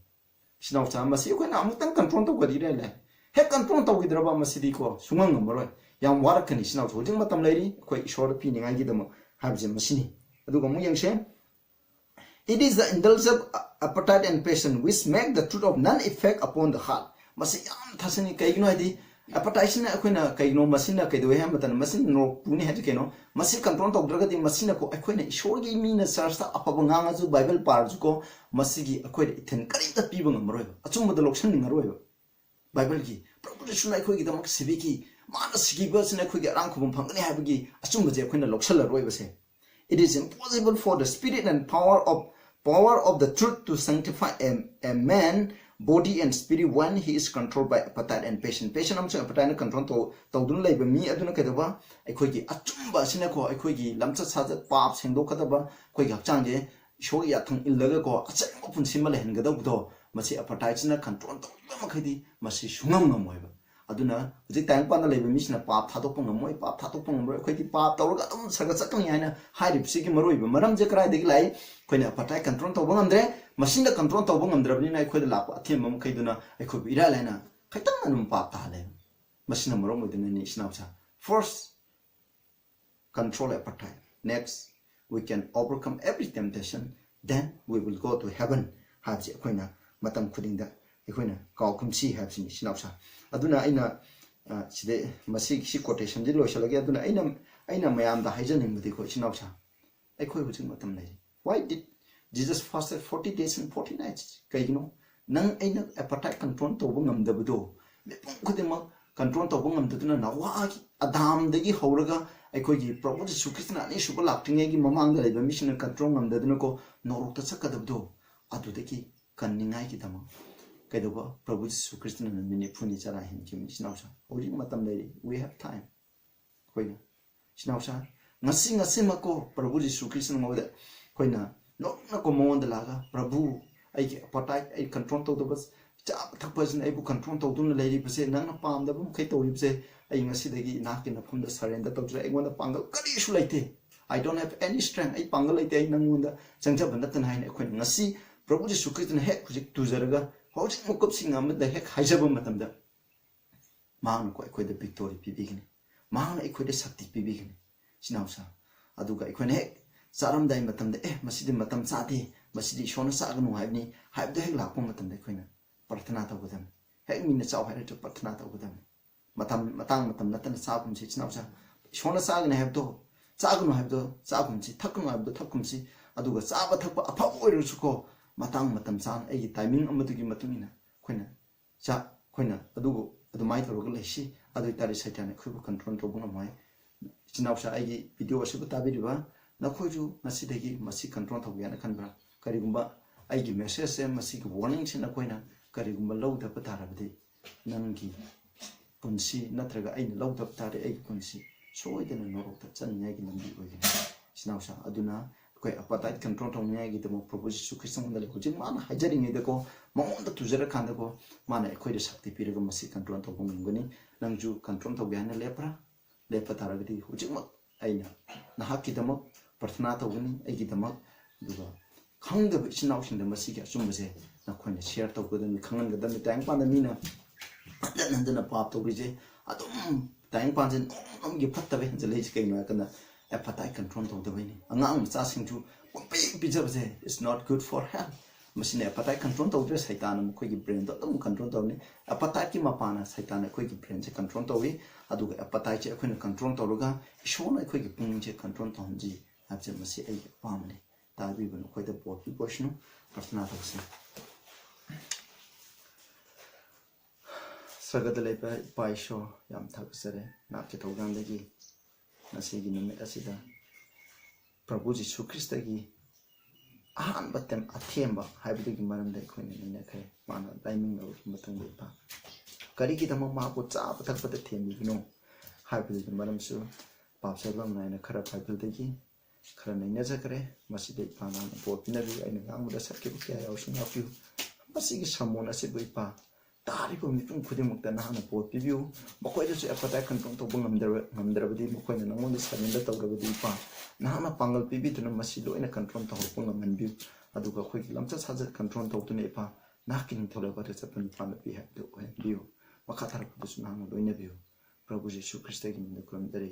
ꯏꯆꯤꯟ ꯏꯅꯥꯎꯁꯥ, ꯃꯁꯤ ꯑꯩꯈꯣꯏꯅ ꯑꯃꯨꯛꯇꯪ control ꯇꯧꯒꯗꯤ ꯏꯔꯥꯏ ꯂꯥꯏ꯫ ꯍꯦꯛ control ꯇꯧꯈꯤꯗ꯭ꯔꯕ ꯃꯁꯤꯗꯤꯀꯣ ꯁꯨꯡꯉꯝ ꯉꯝꯃꯔꯣꯏ꯫ ꯌꯥꯝ ꯋꯥꯔꯛꯀꯅꯤ ꯏꯆꯤꯟ ꯏꯅꯥꯎꯁꯥ꯫ ꯍꯧꯖꯤꯛ ꯃꯇꯝ ꯂꯩꯔꯤ ꯑꯩꯈꯣꯏ ꯏꯁꯣꯔꯗ ꯄꯤꯅꯤꯡꯉꯥꯏꯒꯤꯗꯃꯛ ꯍꯥꯏꯕꯁꯦ ꯃꯁꯤꯅꯤ꯫ ꯑꯗꯨꯒ ꯑꯃꯨꯛ ꯌꯦꯡꯁꯦ꯫ It is the indulgence of appetite and passion which make the truth of none effect upon the heart. ꯃꯁꯤ ꯌꯥꯝ ꯊꯥꯖꯅꯤ꯫ ꯀꯩꯒꯤꯅꯣ ꯍꯥꯏꯗꯤ, appetiteꯁꯤꯅ ꯑꯩꯈꯣꯏꯅ ꯀꯩꯒꯤꯅꯣ ꯃꯁꯤꯅ ꯀꯩꯗꯧꯋꯦ ꯍꯥꯏꯕ ꯃꯇꯝꯗ, ꯃꯁꯤꯅ ꯅꯣꯔꯣꯛ ꯄꯨꯅꯤ ꯍꯥꯏꯕꯁꯤ ꯀꯩꯅꯣ? ꯃꯁꯤ control ꯇꯧꯗ꯭ꯔꯒꯗꯤ ꯃꯁꯤꯅꯀꯣ ꯑꯩꯈꯣꯏꯅ ꯏꯁꯣꯔꯒꯤ ꯃꯤꯅ churchꯇ ꯑꯐꯕ ꯉꯥꯡꯉꯁꯨ, Bible ꯄꯥꯔꯁꯨꯀꯣ, ꯃꯁꯤꯒꯤ ꯑꯩꯈꯣꯏꯗ ꯏꯊꯤꯜ ꯀꯔꯤꯝꯇ ꯄꯤꯕ ꯉꯝꯃꯔꯣꯏꯕ, ꯑꯆꯨꯝꯕꯗ ꯂꯧꯁꯟꯅꯤꯡꯉꯔꯣꯏꯕ꯫ Bibleꯒꯤ ꯄ꯭ꯔꯚꯨ ꯌꯤꯁꯨꯅ ꯑꯩꯈꯣꯏꯒꯤꯗꯃꯛ ꯁꯤꯕꯤꯈꯤ, ꯃꯥꯅ ꯁꯤꯈꯤꯕꯁꯤꯅ ꯑꯩꯈꯣꯏꯒꯤ ꯑꯔꯥꯝ ꯈꯨꯕꯝ ꯐꯪꯒꯅꯤ ꯍꯥꯏꯕꯒꯤ ꯑꯆꯨꯝꯕꯁꯦ ꯑꯩꯈꯣꯏꯅ ꯂꯧꯁꯜꯂꯔꯣꯏꯕꯁꯦ꯫ It is impossible for the spirit and power of power of the truth to sanctify a, a man body and spirit when he is controlled by appetite and passion. Passion ꯑꯃꯁꯨꯡ appetiteꯅ control ꯇꯧ- ꯇꯧꯗꯨꯅ ꯂꯩꯕ ꯃꯤ ꯑꯗꯨꯅ ꯀꯩꯗꯧꯕ? ꯑꯩꯈꯣꯏꯒꯤ ꯑꯆꯨꯝꯕ ꯑꯁꯤꯅꯀꯣ, ꯑꯩꯈꯣꯏꯒꯤ ꯂꯝꯆꯠ ꯁꯥꯖꯠ, ꯄꯥꯞ ꯁꯦꯡꯗꯣꯛꯀꯗꯕ, ꯑꯩꯈꯣꯏꯒꯤ ꯍꯛꯆꯥꯡꯁꯦ ꯏꯁꯣꯔꯒꯤ ꯌꯥꯊꯪ ꯏꯜꯂꯒꯀꯣ ꯑꯆꯪꯕ ꯄꯨꯟꯁꯤ ꯑꯃ ꯂꯩꯍꯟꯒꯗꯧꯕꯗꯣ, ꯃꯁꯤ appetiteꯁꯤꯅ control ꯇꯧꯕꯤꯕ ꯃꯈꯩꯗꯤ ꯃꯁꯤ ꯁꯨꯡꯉꯝ ꯉꯝꯃꯣꯏꯕ꯫ ꯑꯗꯨꯅ ꯍꯧꯖꯤꯛ ꯇꯥꯏꯕꯪꯄꯥꯟꯗ ꯂꯩꯕ ꯃꯤꯁꯤꯅ ꯄꯥꯞ ꯊꯥꯗꯣꯛꯄ ꯉꯝꯃꯣꯏ, ꯄꯥꯞ ꯊꯥꯗꯣꯛꯄ ꯉꯝꯃꯔꯣꯏ, ꯑꯩꯈꯣꯏꯗꯤ ꯄꯥꯞ ꯇꯧꯔꯒ ꯑꯗꯨꯝ ꯁꯔꯒ ꯆꯠꯀꯅꯤ ꯍꯥꯏꯅ ꯍꯥꯏꯔꯤꯕꯁꯤꯒꯤ ꯃꯔꯨꯑꯣꯏꯕ ꯃꯔꯝꯁꯦ ꯀꯗꯥꯏꯗꯒꯤ ꯂꯥꯛꯏ? ꯑꯩꯈꯣꯏꯅ appetite control ꯇꯧꯕ ꯉꯝꯗ꯭ꯔꯦ꯫ ꯃꯁꯤꯅ control ꯇꯧꯕ ꯉꯝꯗ꯭ꯔꯕꯅꯤꯅ ꯑꯩꯈꯣꯏꯗ ꯂꯥꯛꯄ ꯑꯊꯦꯝꯕ ꯃꯈꯩꯗꯨꯅ ꯑꯩꯈꯣꯏꯕꯨ ꯏꯔꯥꯏ ꯂꯥꯏꯅ ꯈꯤꯇꯪ ꯑꯗꯨꯝ ꯄꯥꯞ ꯇꯥꯍꯜꯂꯦ꯫ ꯃꯁꯤꯅ ꯃꯔꯝ ꯑꯣꯏꯗꯨꯅꯅꯤ ꯏꯆꯤꯟ ꯏꯅꯥꯎꯁꯥ꯫ First, control appetite. Next, we can overcome every temptation, then we will go to heaven ꯍꯥꯏꯕꯁꯤ ꯑꯩꯈꯣꯏꯅ ꯃꯇꯝ ꯈꯨꯗꯤꯡꯗ ꯑꯩꯈꯣꯏꯅ ꯀꯥꯎꯈꯨꯝꯁꯤ ꯍꯥꯏꯕꯁꯤꯅꯤ, ꯏꯆꯤꯟ ꯏꯅꯥꯎꯁꯥ꯫ ꯑꯗꯨꯅ ꯑꯩꯅ, ꯑ, ꯁꯤꯗꯩ ꯃꯁꯤ, ꯁꯤ quotationꯁꯤ ꯂꯣꯏꯁꯤꯜꯂꯒꯦ꯫ ꯑꯗꯨꯅ ꯑꯩꯅ, ꯑꯩꯅ ꯃꯌꯥꯝꯗ ꯍꯥꯏꯖꯅꯤꯡꯕꯗꯤꯀꯣ, ꯏꯆꯤꯟ ꯏꯅꯥꯎꯁꯥ, ꯑꯩꯈꯣꯏ ꯍꯧꯖꯤꯛ ꯃꯇꯝ ꯂꯩꯔꯤ꯫ Why did Jesus fasted forty days and forty nights? ꯀꯩꯒꯤꯅꯣ? ꯅꯪ ꯑꯩꯅ appetite control ꯇꯧꯕ ꯉꯝꯗꯕꯗꯣ, ꯃꯤꯄꯨꯝ ꯈꯨꯗꯤꯡꯃꯛ control ꯇꯧꯕ ꯉꯝꯗꯗꯨꯅ, ꯅꯋꯥꯒꯤ ꯑꯗꯥꯝꯗꯒꯤ ꯍꯧꯔꯒ ꯑꯩꯈꯣꯏꯒꯤ ꯄ꯭ꯔꯚꯨ ꯖꯤꯁꯨ ꯈ꯭ꯔꯤꯁꯇꯅ ꯑꯅꯤꯁꯨꯕ ꯂꯥꯛꯇ꯭ꯔꯤꯉꯩꯒꯤ ꯃꯃꯥꯡꯗ ꯂꯩꯕ ꯃꯤꯁꯤꯡꯅ control ꯉꯝꯗꯗꯨꯅꯀꯣ, ꯅꯣꯔꯣꯛꯇ ꯆꯠꯀꯗꯕꯗꯣ, ꯑꯗꯨꯗꯒꯤ ꯀꯟꯅꯤꯡꯉꯥꯏꯒꯤꯗꯃꯛ ꯀꯩꯗꯧꯕ? ꯄ꯭ꯔꯚꯨ ꯖꯤꯁꯨ ꯈ꯭ꯔꯤꯁꯇꯅ ꯅꯨꯃꯤꯠ ꯅꯤꯐꯨꯅꯤ ꯆꯔꯥ ꯍꯦꯟꯈꯤꯕꯅꯤ, ꯏꯆꯤꯟ ꯏꯅꯥꯎꯁꯥ꯫ ꯍꯧꯖꯤꯛ ꯃꯇꯝ ꯂꯩꯔꯤ, we have time꯫ ꯑꯩꯈꯣꯏꯅ, ꯏꯆꯤꯟ ꯏꯅꯥꯎꯁꯥ, ꯉꯁꯤ, ꯉꯁꯤꯃꯛꯀꯣ ꯄ꯭ꯔꯚꯨ ꯖꯤꯁꯨ ꯈ꯭ꯔꯤꯁꯇ ꯃꯉꯣꯟꯗ ꯑꯩꯈꯣꯏꯅ ꯅꯣꯛꯅꯀꯣ ꯃꯉꯣꯟꯗ ꯂꯥꯛꯑꯒ, "ꯄ꯭ꯔꯚꯨ, ꯑꯩꯒꯤ appetite, ꯑꯩ control ꯇꯧꯗꯕ ꯆꯥꯕ ꯊꯛꯄꯁꯤꯅ ꯑꯩꯕꯨ control ꯇꯧꯗꯨꯅ ꯂꯩꯔꯤꯕꯁꯦ, ꯅꯪꯅ ꯄꯥꯝꯗꯕ ꯃꯈꯩ ꯇꯧꯔꯤꯕꯁꯦ, ꯑꯩ ꯉꯁꯤꯗꯒꯤ ꯏꯅꯥꯛꯀꯤ ꯅꯐꯝꯗ surrender ꯇꯧꯖꯔꯦ꯫ ꯑꯩꯉꯣꯟꯗ ꯄꯥꯡꯒꯜ ꯀꯔꯤꯁꯨ ꯂꯩꯇꯦ꯫ I don't have any strength꯫ ꯑꯩ ꯄꯥꯡꯒꯜ ꯂꯩꯇꯦ꯫ ꯑꯩ ꯅꯪꯉꯣꯟꯗ ꯆꯪꯖꯕ ꯅꯠꯇꯅ" ꯍꯥꯏꯅ ꯑꯩꯈꯣꯏꯅ ꯉꯁꯤ ꯄ꯭ꯔꯚꯨ ꯖꯤꯁꯨ ꯈ꯭ꯔꯤꯁꯇꯅ ꯍꯦꯛ ꯍꯧꯖꯤꯛ ꯇꯨꯖꯔꯒ ꯍꯧꯖꯤꯛ ꯃꯀꯨꯞꯁꯤꯡ ꯑꯃꯗ ꯍꯦꯛ ꯍꯥꯏꯖꯕ ꯃꯇꯝꯗ, ꯃꯍꯥꯛꯅꯀꯣ ꯑꯩꯈꯣꯏꯗ victory ꯄꯤꯕꯤꯒꯅꯤ꯫ ꯃꯍꯥꯛꯅ ꯑꯩꯈꯣꯏꯗ ꯁꯛꯇꯤ ꯄꯤꯕꯤꯒꯅꯤ, ꯏꯆꯤꯟ ꯏꯅꯥꯎꯁꯥ꯫ ꯑꯗꯨꯒ ꯑꯩꯈꯣꯏꯅ ꯍꯦꯛ ꯆꯥꯔꯝꯗꯥꯏ ꯃꯇꯝꯗ, "ꯑꯦ, ꯃꯁꯤꯗꯤ ꯃꯇꯝ ꯆꯥꯗꯦ, ꯃꯁꯤꯗꯤ ꯏꯁꯣꯔꯅ ꯆꯥꯒꯅꯨ ꯍꯥꯏꯕꯅꯤ" ꯍꯥꯏꯕꯗꯣ ꯍꯦꯛ ꯂꯥꯛꯄ ꯃꯇꯝꯗ ꯑꯩꯈꯣꯏꯅ ꯄ꯭ꯔꯊꯅꯥ ꯇꯧꯒꯗꯕꯅꯤ꯫ ꯍꯦꯛ ꯃꯤꯅ ꯆꯥꯎ ꯍꯥꯏꯔꯁꯨ ꯄ꯭ꯔꯊꯅꯥ ꯇꯧꯒꯗꯕꯅꯤ꯫ ꯃꯇꯝ, ꯃꯇꯥꯡ ꯃꯇꯝ ꯅꯠꯇꯅ ꯆꯥꯒꯨꯝꯁꯤ, ꯏꯆꯤꯟ ꯏꯅꯥꯎꯁꯥ꯫ ꯏꯁꯣꯔꯅ ꯆꯥꯒꯅꯤ ꯍꯥꯏꯕꯗꯣ ꯆꯥꯒꯅꯨ ꯍꯥꯏꯕꯗꯣ ꯆꯥꯒꯨꯝꯁꯤ, ꯊꯛꯀꯅꯨ ꯍꯥꯏꯕꯗꯣ ꯊꯛꯀꯨꯝꯁꯤ꯫ ꯑꯗꯨꯒ ꯆꯥꯕ ꯊꯛꯄ ꯑꯐꯕ ꯑꯣꯏꯔꯁꯨꯀꯣ, ꯃꯇꯥꯡ ꯃꯇꯝ ꯆꯥꯅ ꯑꯩꯒꯤ timing ꯑꯃꯗꯨꯒꯤ ꯃꯇꯨꯡ ꯏꯟꯅ ꯑꯩꯈꯣꯏꯅ ꯆꯥ-, ꯑꯩꯈꯣꯏꯅ ꯑꯗꯨꯕꯨ ꯑꯗꯨꯃꯥꯏꯅ ꯇꯧꯔꯒ ꯂꯩꯁꯤ꯫ ꯑꯗꯨ ꯑꯣꯏꯇꯥꯔꯗꯤ ꯁꯩꯇꯥꯟꯅ ꯑꯩꯈꯣꯏꯕꯨ control ꯇꯧꯕ ꯉꯝꯃꯣꯏ꯫ ꯏꯆꯤꯟ ꯏꯅꯥꯎꯁꯥ, ꯑꯩꯒꯤ video ꯑꯁꯤꯕꯨ ꯇꯥꯕꯤꯔꯤꯕ ꯅꯈꯣꯏꯁꯨ ꯉꯁꯤꯗꯒꯤ ꯃꯁꯤ control ꯇꯧꯒꯦ ꯍꯥꯏꯅ ꯈꯟꯕ꯭ꯔꯥ? ꯀꯔꯤꯒꯨꯝꯕ ꯑꯩꯒꯤ messageꯁꯦ, ꯃꯁꯤꯒꯤ warningꯁꯦ ꯅꯈꯣꯏꯅ ꯀꯔꯤꯒꯨꯝꯕ ꯂꯧꯗꯕ ꯇꯥꯔꯕꯗꯤ, ꯅꯪꯒꯤ ꯄꯨꯟꯁꯤ ꯅꯠꯇ꯭ꯔꯒ ꯑꯩꯅ ꯂꯧꯗꯕ ꯇꯥꯔꯗꯤ, ꯑꯩꯒꯤ ꯄꯨꯟꯁꯤ ꯁꯣꯏꯗꯅ ꯅꯣꯔꯣꯛꯇ ꯆꯠꯅꯤꯡꯉꯥꯏꯒꯤ ꯂꯝꯕꯤ ꯑꯣꯏꯒꯅꯤ꯫ ꯏꯆꯤꯟ ꯏꯅꯥꯎꯁꯥ, ꯑꯗꯨꯅ ꯑꯩꯈꯣꯏ appetite control ꯇꯧꯅꯤꯡꯉꯥꯏꯒꯤꯗꯃꯛ ꯄ꯭ꯔꯚꯨ ꯖꯤꯁꯨ ꯈ꯭ꯔꯤꯁꯇꯉꯣꯟꯗ ꯂꯩ꯫ ꯍꯧꯖꯤꯛ ꯃꯥꯅ ꯍꯥꯏꯖꯔꯤꯉꯩꯗꯀꯣ, ꯃꯉꯣꯟꯗ ꯇꯨꯖꯔꯀꯥꯟꯗꯀꯣ, ꯃꯥꯅ ꯑꯩꯈꯣꯏꯗ ꯁꯛꯇꯤ ꯄꯤꯔꯒ ꯃꯁꯤ control ꯇꯧꯕ ꯉꯝꯒꯅꯤ꯫ ꯅꯪꯁꯨ control ꯇꯧꯒꯦ ꯍꯥꯏꯅ ꯂꯦꯞꯄ꯭ꯔꯥ? ꯂꯦꯞꯄ ꯇꯥꯔꯒꯗꯤ ꯍꯧꯖꯤꯛꯃꯛ ꯑꯩꯅ ꯅꯍꯥꯛꯀꯤꯗꯃꯛ ꯄ꯭ꯔꯊꯅꯥ ꯇꯧꯒꯅꯤ, ꯑꯩꯒꯤꯗꯃꯛ꯫ ꯑꯗꯨꯒ ꯈꯪꯗꯕ ꯏꯆꯤꯟ ꯏꯅꯥꯎꯁꯤꯡꯗ ꯃꯁꯤꯒꯤ ꯑꯆꯨꯝꯕꯁꯦ ꯅꯈꯣꯏꯅ share ꯇꯧꯒꯗꯕꯅꯤ, ꯈꯪꯍꯟꯒꯗꯕꯅꯤ꯫ ꯇꯥꯏꯕꯪꯄꯥꯟꯗ ꯃꯤꯅ ꯍꯟꯖꯟ ꯍꯟꯖꯟꯅ ꯄꯥꯞ ꯇꯧꯔꯤꯁꯦ ꯑꯗꯨꯝ ꯇꯥꯏꯕꯪꯄꯥꯟꯁꯦ ꯅꯣꯡꯃ ꯅꯣꯡꯃꯒꯤ ꯐꯠꯇꯕ ꯍꯦꯟꯖꯜꯂꯛꯏꯁꯦ ꯀꯩꯅꯣ ꯍꯥꯏꯔꯀꯥꯟꯗ appetite control ꯇꯧꯗꯕꯩꯅꯤ꯫ ꯑꯉꯥꯡ ꯃꯆꯥꯁꯤꯡꯁꯨ ꯄꯪꯄꯤ ꯄꯤꯖꯕꯁꯦ is not good for health꯫ ꯃꯁꯤꯅ appetite control ꯇꯧꯗ꯭ꯔꯦ, ꯁꯩꯇꯥꯟꯅ ꯃꯈꯣꯏꯒꯤ brainꯗꯣ ꯑꯗꯨꯝ control ꯇꯧꯔꯅꯤ꯫ Appetiteꯀꯤ ꯃꯄꯥꯟꯅ ꯁꯩꯇꯥꯟꯅ ꯑꯩꯈꯣꯏꯒꯤ brainꯁꯦ control ꯇꯧꯏ꯫ ꯑꯗꯨꯒ appetiteꯁꯦ ꯑꯩꯈꯣꯏꯅ control ꯇꯧꯔꯒ ꯏꯁꯣꯔꯅ ꯑꯩꯈꯣꯏꯒꯤ ꯄꯨꯛꯅꯤꯡꯁꯦ control ꯇꯧꯍꯟꯁꯤ ꯍꯥꯏꯕꯁꯦ ꯃꯁꯤ ꯑꯩꯒꯤ ꯑꯄꯥꯝꯕꯅꯤ꯫ ꯇꯥꯕꯤꯕ ꯅꯈꯣꯏꯗ ꯕꯣꯔ ꯄꯤꯕ ꯑꯣꯏꯁꯅꯨ꯫ ꯄ꯭ꯔꯊꯅꯥ ꯇꯧꯁꯤ꯫ ꯁꯔꯒꯗ ꯂꯩꯕ ꯏꯄꯥ ꯏꯁꯣꯔ, ꯌꯥꯝ ꯊꯥꯒꯠꯆꯔꯤ ꯅꯅꯥꯠꯀꯤ ꯊꯧꯖꯥꯜꯗꯒꯤ ꯉꯁꯤꯒꯤ ꯅꯨꯃꯤꯠ ꯑꯁꯤꯗ ꯄ꯭ꯔꯚꯨ ꯖꯤꯁꯨ ꯈ꯭ꯔꯤꯁꯇꯒꯤ ꯑꯍꯥꯟꯕ ꯇꯦꯝ-, ꯑꯊꯦꯝꯕ ꯍꯥꯏꯕꯗꯨꯒꯤ ꯃꯔꯝꯗ ꯑꯩꯈꯣꯏꯅ ꯅꯩꯅꯈ꯭ꯔꯦ꯫ ꯃꯥꯅ ꯂꯥꯏꯃꯤꯡ ꯂꯧꯔꯕ ꯃꯇꯨꯡꯗ ꯏꯄꯥ ꯀꯔꯤꯒꯤꯗꯃꯛ ꯃꯍꯥꯛꯄꯨ ꯆꯥꯕ ꯊꯛꯄꯗ ꯊꯦꯝꯂꯤꯕꯅꯣ ꯍꯥꯏꯕꯗꯨꯒꯤ ꯃꯔꯝꯁꯨ ꯄꯥꯞ ꯁꯦꯝꯕ ꯅꯥꯏꯅ ꯈꯔ ꯕꯥꯏꯕꯜꯗꯒꯤ ꯈꯔ ꯅꯩꯅꯖꯈ꯭ꯔꯦ꯫ ꯃꯁꯤꯗ ꯏꯄꯥ ꯅꯍꯥꯛꯅ ꯕꯣꯔ ꯄꯤꯅꯕꯤꯌꯨ꯫ ꯑꯩꯅ ꯉꯥꯡꯕꯗ ꯁꯠꯈꯤꯕ ꯀꯌꯥ ꯌꯥꯎꯁꯨ ꯉꯥꯛꯄꯤꯌꯨ꯫ ꯃꯁꯤꯒꯤ ꯁꯔꯃꯣꯟ ꯑꯁꯤꯕꯨ ꯏꯄꯥ ꯇꯥꯔꯤꯕ ꯃꯤꯄꯨꯝ ꯈꯨꯗꯤꯡꯃꯛꯇ ꯅꯍꯥꯛꯅ ꯕꯣꯔ ꯄꯤꯕꯤꯌꯨ꯫ ꯃꯈꯣꯏꯗꯁꯨ appetite control ꯇꯧꯕ ꯉꯝꯗ꯭ꯔꯕ-, ꯉꯝꯗ꯭ꯔꯕꯗꯤ, ꯃꯈꯣꯏꯅ ꯅꯉꯣꯟꯗ surrender ꯇꯧꯗ꯭ꯔꯕꯗꯤ ꯏꯄꯥ ꯅꯍꯥꯛꯅ ꯄꯥꯡꯒꯜ ꯄꯤꯕꯤꯗꯨꯅ ꯃꯁꯤ ꯂꯣꯏꯅ control ꯇꯧꯍꯧꯕ ꯉꯝꯍꯟꯕꯤꯌꯨ꯫ ꯑꯗꯨꯒ ꯑꯩꯈꯣꯏꯒꯤ ꯂꯝꯆꯠ ꯁꯥꯖꯠ control ꯇꯧꯗꯨꯅ ꯏꯄꯥ ꯅꯍꯥꯛꯀꯤ ꯅꯤꯡꯊꯧ ꯂꯩꯕꯥꯛꯇ ꯆꯠꯄ ꯅꯨꯄꯥ ꯅꯨꯄꯤ ꯍꯥꯏꯕꯗꯨ ꯑꯣꯏꯍꯟꯕꯤꯌꯨ꯫ ꯃꯈꯥ ꯇꯥꯔꯛꯄꯗꯁꯨ ꯅꯍꯥꯛꯅ ꯂꯣꯏꯅꯕꯤꯌꯨ꯫ ꯄ꯭ꯔꯚꯨ ꯖꯤꯁꯨ ꯈ꯭ꯔꯤꯁꯇꯒꯤ ꯃꯤꯡꯗ ꯈꯨꯔꯨꯝꯖꯔꯤ꯫